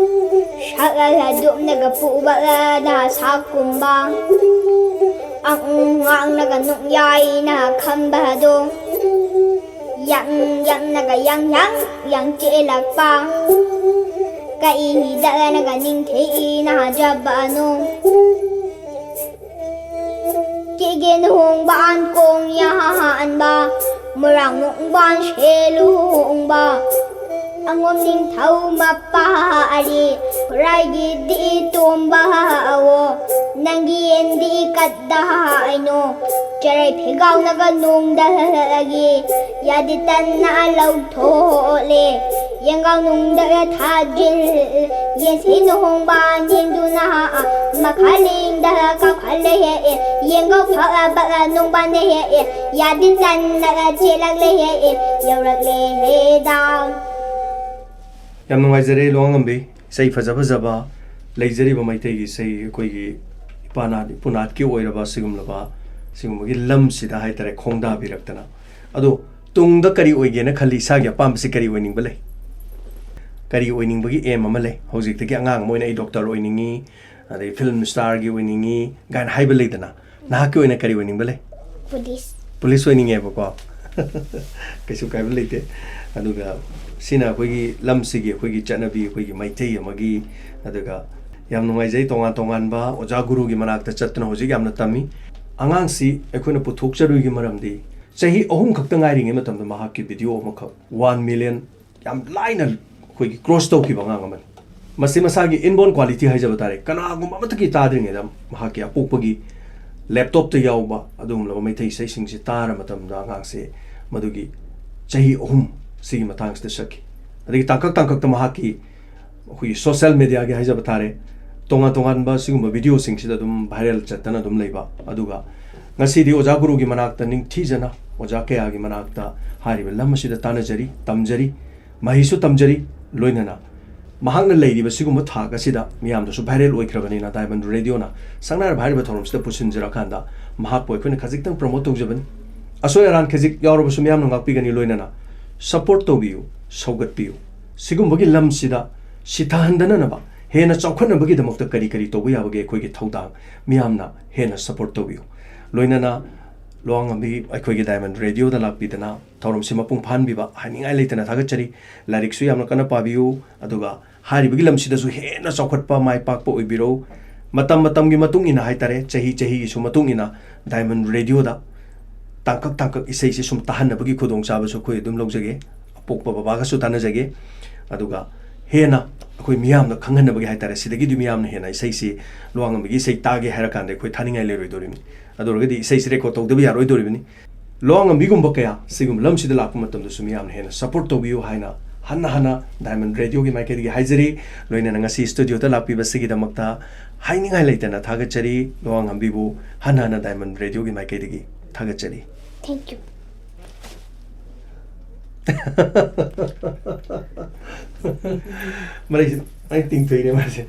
ꯁꯛꯂꯒ ꯗꯨꯞꯅꯒ ꯄꯨꯕꯒꯅ ꯁꯥꯛꯀꯨꯝꯕ꯫ ꯑꯪ ꯉꯥꯡꯅꯒ ꯅꯨꯡꯌꯥꯏꯅ ꯈꯝꯕꯗꯣ꯫ ꯌꯪ ꯌꯪꯅꯒ ꯌꯪ ꯌꯪ ꯌꯪ ꯆꯦꯜꯂꯛꯄ꯫ ꯀꯩꯗꯒꯅꯒ ꯅꯤꯡꯊꯤꯅ ꯍꯥꯖꯕꯅꯣ꯫ ꯀꯦꯒꯦ ꯅꯨꯍꯣꯡꯕꯥꯟ ꯀꯣꯡ ꯌꯥꯍꯟꯕ꯫ ꯃꯣꯏꯔꯥꯡ ꯅꯨꯡꯕꯥꯟ ꯁꯦꯂꯨꯍꯣꯡꯕ꯫ ꯑꯉꯣꯝ ꯅꯤꯡꯊꯧ ꯃꯄꯥꯔꯤ꯫ ꯈꯨꯔꯥꯏꯒꯤꯗꯤ ꯇꯣꯝꯕ ꯑꯋꯣ꯫ ꯅꯪꯒꯤ ꯌꯦꯟꯗꯤ ꯀꯠ ꯗꯥꯏꯅꯣ꯫ ꯆꯔꯩ ꯐꯤꯒꯥꯎꯅꯒ ꯅꯣꯡꯗꯒꯤ ꯌꯥꯗꯤ ꯇꯟꯅ ꯂꯧꯊꯣꯛꯂꯦ꯫ ꯌꯦꯡꯒꯥꯎ ꯅꯨꯡꯗꯒ ꯊꯥꯖꯤꯜ ꯌꯦꯟꯁꯤ ꯅꯨꯍꯣꯡꯕ ꯌꯦꯟꯗꯨꯅ ꯃꯈꯥ ꯂꯦꯡꯗ ꯀꯥꯎꯈꯠꯂꯦ꯫ ꯌꯦꯡꯒꯥꯎ ꯐꯔꯕ ꯅꯣꯡꯕꯥꯟꯅ ꯍꯦꯛꯑꯦ꯫ ꯌꯥꯗꯤ ꯇꯟꯅꯒ ꯆꯦꯜꯂꯛꯂꯦ꯫ ꯌꯧꯔꯛꯂꯦ ꯗꯥ꯫ ꯌꯥꯝ ꯅꯨꯡꯉꯥꯏꯖꯔꯦ ꯂꯨꯋꯥꯡꯉꯝꯕꯤ꯫ ꯏꯁꯩ ꯐꯖ ꯐꯖꯕ ꯂꯩꯖꯔꯤꯕ ꯃꯩꯇꯩꯒꯤ ꯏꯁꯩ, ꯑꯩꯈꯣꯏꯒꯤ ꯏꯄꯥꯅꯥꯠ ꯏꯄꯨꯅꯥꯠꯀꯤ ꯑꯣꯏꯔꯕ ꯁꯤꯒꯨꯝꯂꯕ, ꯁꯤꯒꯨꯝꯕꯒꯤ ꯂꯝꯁꯤꯗ ꯍꯥꯏꯇꯥꯔꯦ, ꯈꯣꯡꯗꯥꯕꯤꯔꯛꯇꯅ꯫ ꯑꯗꯣ ꯇꯨꯡꯗ ꯀꯔꯤ ꯑꯣꯏꯒꯦꯅ ꯈꯜꯂꯤ? ꯏꯁꯥꯒꯤ ꯑꯄꯥꯝꯕꯁꯤ ꯀꯔꯤ ꯑꯣꯏꯅꯤꯡꯕ ꯂꯩ? ꯀꯔꯤ ꯑꯣꯏꯅꯤꯡꯕꯒꯤ ꯑꯦꯝ ꯑꯃ ꯂꯩ? ꯍꯧꯖꯤꯛꯇꯒꯤ ꯑꯉꯥꯡ ꯑꯃ ꯑꯣꯏꯅ ꯑꯩ ꯗꯣꯛꯇꯔ ꯑꯣꯏꯅꯤꯡꯉꯤ, ꯑꯗꯩ ꯐꯤꯂꯝ ꯁ꯭ꯇꯥꯔꯒꯤ ꯑꯣꯏꯅꯤꯡꯉꯤ ꯀꯥꯏꯅ ꯍꯥꯏꯕ ꯂꯩꯗꯅ, ꯅꯍꯥꯛꯀꯤ ꯑꯣꯏꯅ ꯀꯔꯤ ꯑꯣꯏꯅꯤꯡꯕ ꯂꯩ? ꯄꯨꯂꯤꯁ꯫ ꯄꯨꯂꯤꯁ ꯑꯣꯏꯅꯤꯡꯉꯦꯕꯀꯣ꯫ ꯀꯩꯁꯨ ꯀꯥꯏꯕ ꯂꯩꯇꯦ꯫ ꯑꯗꯨꯒ ꯁꯤꯅ ꯑꯩꯈꯣꯏꯒꯤ ꯂꯝꯁꯤꯒꯤ, ꯑꯩꯈꯣꯏꯒꯤ ꯆꯠꯅꯕꯤ, ꯑꯩꯈꯣꯏꯒꯤ ꯃꯩꯇꯩ ꯑꯃꯒꯤ, ꯑꯗꯨꯒ ꯌꯥꯝ ꯅꯨꯡꯉꯥꯏꯖꯩ, ꯇꯣꯉꯥꯟ ꯇꯣꯉꯥꯟꯕ ꯑꯣꯖꯥ ꯒꯨꯔꯨꯒꯤ ꯃꯅꯥꯛꯇ ꯆꯠꯇꯨꯅ ꯍꯧꯖꯤꯛ ꯌꯥꯝꯅ ꯇꯝꯃꯤ꯫ ꯑꯉꯥꯡꯁꯤ ꯑꯩꯈꯣꯏꯅ ꯄꯨꯊꯣꯛꯆꯔꯨꯏꯒꯤ ꯃꯔꯝꯗꯤ, ꯆꯍꯤ ꯑꯍꯨꯝ ꯈꯛꯇ ꯉꯥꯏꯔꯤꯉꯩ ꯃꯇꯝꯗ ꯃꯍꯥꯛꯀꯤ ꯚꯤꯗꯤꯑꯣ ꯑꯃꯈꯛ ꯋꯥꯟ ꯃꯤꯂꯤꯌꯟ ꯌꯥꯝ ꯂꯥꯏꯅ ꯑꯩꯈꯣꯏꯒꯤ ꯀ꯭ꯔꯣꯁ ꯇꯧꯈꯤꯕ ꯑꯉꯥꯡ ꯑꯃꯅꯤ꯫ ꯃꯁꯤ ꯃꯁꯥꯒꯤ ꯏꯟꯕꯣꯔꯟ ꯀ꯭ꯋꯥꯂꯤꯇꯤ ꯍꯥꯏꯖꯕ ꯇꯥꯔꯦ, ꯀꯅꯥꯒꯨꯝꯕ ꯑꯃꯠꯇꯒꯤ ꯇꯥꯗ꯭ꯔꯤꯉꯩꯗ ꯃꯍꯥꯛꯀꯤ ꯑꯄꯣꯛꯄꯒꯤ ꯂꯦꯞꯇꯣꯞꯇ ꯌꯥꯎꯕ ꯑꯗꯨꯒꯨꯝꯂꯕ ꯃꯩꯇꯩ ꯏꯁꯩꯁꯤꯡꯁꯤ ꯇꯥꯔ ꯃꯇꯝꯗ ꯑꯉꯥꯡꯁꯦ ꯃꯗꯨꯒꯤ ꯆꯍꯤ ꯑꯍꯨꯝ ꯁꯤꯒꯤ ꯃꯇꯥꯡꯁꯤꯗ ꯁꯛꯈꯤ꯫ ꯑꯗꯒꯤ ꯇꯥꯡꯀꯛ ꯇꯥꯡꯀꯛꯇ ꯃꯍꯥꯛꯀꯤ ꯑꯩꯈꯣꯏꯒꯤ ꯁꯣꯁꯦꯜ ꯃꯦꯗꯤꯌꯥꯒꯤ ꯍꯥꯏꯖꯕ ꯇꯥꯔꯦ, ꯇꯣꯉꯥꯟ ꯇꯣꯉꯥꯟꯕ ꯁꯤꯒꯨꯝꯕ ꯚꯤꯗꯤꯑꯣꯁꯤꯡꯁꯤꯗ ꯑꯗꯨꯝ ꯚꯥꯏꯔꯦꯜ ꯆꯠꯇꯅ ꯑꯗꯨꯝ ꯂꯩꯕ꯫ ꯑꯗꯨꯒ ꯉꯁꯤꯗꯤ ꯑꯣꯖꯥ ꯒꯨꯔꯨꯒꯤ ꯃꯅꯥꯛꯇ ꯅꯤꯡꯊꯤꯖꯅ ꯑꯣꯖꯥ ꯀꯌꯥꯒꯤ ꯃꯅꯥꯛꯇ ꯍꯥꯏꯔꯤꯕ ꯂꯝ ꯑꯁꯤꯗ ꯇꯥꯟꯅꯖꯔꯤ, ꯇꯝꯖꯔꯤ, ꯃꯍꯩꯁꯨ ꯇꯝꯖꯔꯤ, ꯂꯣꯏꯅꯅ ꯃꯍꯥꯛꯅ ꯂꯩꯔꯤꯕ ꯁꯤꯒꯨꯝꯕ ꯊꯥꯛ ꯑꯁꯤꯗ ꯃꯤꯌꯥꯝꯗꯁꯨ ꯚꯥꯏꯔꯦꯜ ꯑꯣꯏꯈ꯭ꯔꯕꯅꯤꯅ ꯗꯥꯏꯃꯟ ꯔꯦꯗꯤꯑꯣꯅ ꯁꯛꯅꯥꯏꯔꯕ ꯍꯥꯏꯔꯤꯕ ꯊꯧꯔꯝꯁꯤꯗ ꯄꯨꯁꯤꯟꯖꯔꯀꯥꯟꯗ ꯃꯍꯥꯛꯄꯨ ꯑꯩꯈꯣꯏꯅ ꯈꯖꯤꯛꯇꯪ ꯄ꯭ꯔꯃꯣꯠ ꯇꯧꯖꯕꯅꯤ꯫ ꯑꯁꯣꯏ ꯑꯔꯥꯟ ꯈꯖꯤꯛ ꯌꯥꯎꯔꯕꯁꯨ ꯃꯤꯌꯥꯝꯅ ꯉꯥꯛꯄꯤꯒꯅꯤ, ꯂꯣꯏꯅꯅ ꯁꯄꯣꯔꯠ ꯇꯧꯕꯤꯌꯨ, ꯁꯧꯒꯠꯄꯤꯌꯨ꯫ ꯁꯤꯒꯨꯝꯕꯒꯤ ꯂꯝꯁꯤꯗ ꯁꯤꯊꯍꯟꯗꯅꯅꯕ, ꯍꯦꯟꯅ ꯆꯥꯎꯈꯠꯅꯕꯒꯤꯗꯃꯛꯇ ꯀꯔꯤ ꯀꯔꯤ ꯇꯧꯕ ꯌꯥꯕꯒꯦ ꯑꯩꯈꯣꯏꯒꯤ ꯊꯧꯗꯥꯡ ꯃꯤꯌꯥꯝꯅ ꯍꯦꯟꯅ ꯁꯄꯣꯔꯠ ꯇꯧꯕꯤꯌꯨ꯫ ꯂꯣꯏꯅꯅ ꯂꯨꯋꯥꯡꯉꯝꯕꯤ ꯑꯩꯈꯣꯏꯒꯤ ꯗꯥꯏꯃꯟ ꯔꯦꯗꯤꯑꯣꯗ ꯂꯥꯛꯄꯤꯗꯅ ꯊꯧꯔꯝꯁꯤ ꯃꯄꯨꯡ ꯐꯥꯍꯟꯕꯤꯕ ꯍꯥꯏꯅꯤꯡꯉꯥꯏ ꯂꯩꯇꯅ ꯊꯥꯒꯠꯆꯔꯤ꯫ ꯂꯥꯏꯔꯤꯛꯁꯨ ꯌꯥꯝꯅ ꯀꯟꯅ ꯄꯥꯕꯤꯌꯨ, ꯑꯗꯨꯒ ꯍꯥꯏꯔꯤꯕꯒꯤ ꯂꯝꯁꯤꯗꯁꯨ ꯍꯦꯟꯅ ꯆꯥꯎꯈꯠꯄ, ꯃꯥꯏ ꯄꯥꯛꯄ ꯑꯣꯏꯕꯤꯔꯧ꯫ ꯃꯇꯝ ꯃꯇꯝꯒꯤ ꯃꯇꯨꯡ ꯏꯟꯅ ꯍꯥꯏꯇꯥꯔꯦ, ꯆꯍꯤ ꯆꯍꯤꯒꯤꯁꯨ ꯃꯇꯨꯡ ꯏꯟꯅ ꯗꯥꯏꯃꯟ ꯔꯦꯗꯤꯑꯣꯗ ꯇꯥꯡꯀꯛ ꯇꯥꯡꯀꯛ ꯏꯁꯩꯁꯦ ꯁꯨꯝ ꯇꯥꯍꯟꯅꯕꯒꯤ ꯈꯨꯗꯣꯡꯆꯥꯕꯁꯨ ꯑꯩꯈꯣꯏ ꯑꯗꯨꯝ ꯂꯧꯖꯒꯦ꯫ ꯑꯄꯣꯛꯄ ꯕꯕꯥꯒꯁꯨ ꯇꯥꯟꯅꯖꯒꯦ꯫ ꯑꯗꯨꯒ ꯍꯦꯟꯅ ꯑꯩꯈꯣꯏ ꯃꯤꯌꯥꯝꯗ ꯈꯪꯍꯟꯅꯕꯒꯤ ꯍꯥꯏꯇꯥꯔꯦ, ꯁꯤꯗꯒꯤꯗꯤ ꯃꯤꯌꯥꯝꯅ ꯍꯦꯟꯅ ꯏꯁꯩꯁꯤ, ꯂꯨꯋꯥꯡꯉꯝꯕꯤꯒꯤ ꯏꯁꯩ ꯇꯥꯒꯦ ꯍꯥꯏꯔ ꯀꯥꯟꯗ ꯑꯩꯈꯣꯏ ꯊꯥꯅꯤꯡꯉꯥꯏ ꯂꯩꯔꯣꯏꯗꯧꯔꯤꯕꯅꯤ꯫ ꯑꯗꯨ ꯑꯣꯏꯔꯒꯗꯤ ꯏꯁꯩꯁꯤ ꯔꯦꯀꯣꯔꯗ ꯇꯧꯗꯕ ꯌꯥꯔꯣꯏꯗꯧꯔꯤꯕꯅꯤ꯫ ꯂꯨꯋꯥꯡꯉꯝꯕꯤꯒꯨꯝꯕ ꯀꯌꯥ ꯁꯤꯒꯨꯝꯕ ꯂꯝꯁꯤꯗ ꯂꯥꯛꯄ ꯃꯇꯝꯗꯁꯨ ꯃꯤꯌꯥꯝꯅ ꯍꯦꯟꯅ ꯁꯄꯣꯔꯠ ꯇꯧꯕꯤꯌꯨ ꯍꯥꯏꯅ ꯍꯟꯅ ꯍꯟꯅ ꯗꯥꯏꯃꯟ ꯔꯦꯗꯤꯑꯣꯒꯤ ꯃꯥꯏꯀꯩꯗꯒꯤ ꯍꯥꯏꯖꯔꯤ꯫ ꯂꯣꯏꯅꯅ ꯉꯁꯤ ꯁ꯭ꯇꯨꯗꯤꯑꯣꯗ ꯂꯥꯛꯄꯤꯕꯁꯤꯒꯤꯗꯃꯛꯇ ꯍꯥꯏꯅꯤꯡꯉꯥꯏ ꯂꯩꯇꯅ ꯊꯥꯒꯠꯆꯔꯤ꯫ ꯂꯨꯋꯥꯡꯉꯝꯕꯤꯕꯨ ꯍꯟꯅ ꯍꯟꯅ ꯗꯥꯏꯃꯟ ꯔꯦꯗꯤꯑꯣꯒꯤ ꯃꯥꯏꯀꯩꯗꯒꯤ ꯊꯥꯒꯠꯆꯔꯤ꯫ Thank you. ꯃꯔꯩꯁꯦ ꯑꯩ ꯇꯤꯡꯊꯣꯛꯏꯅꯦ ꯃꯥꯁꯦ꯫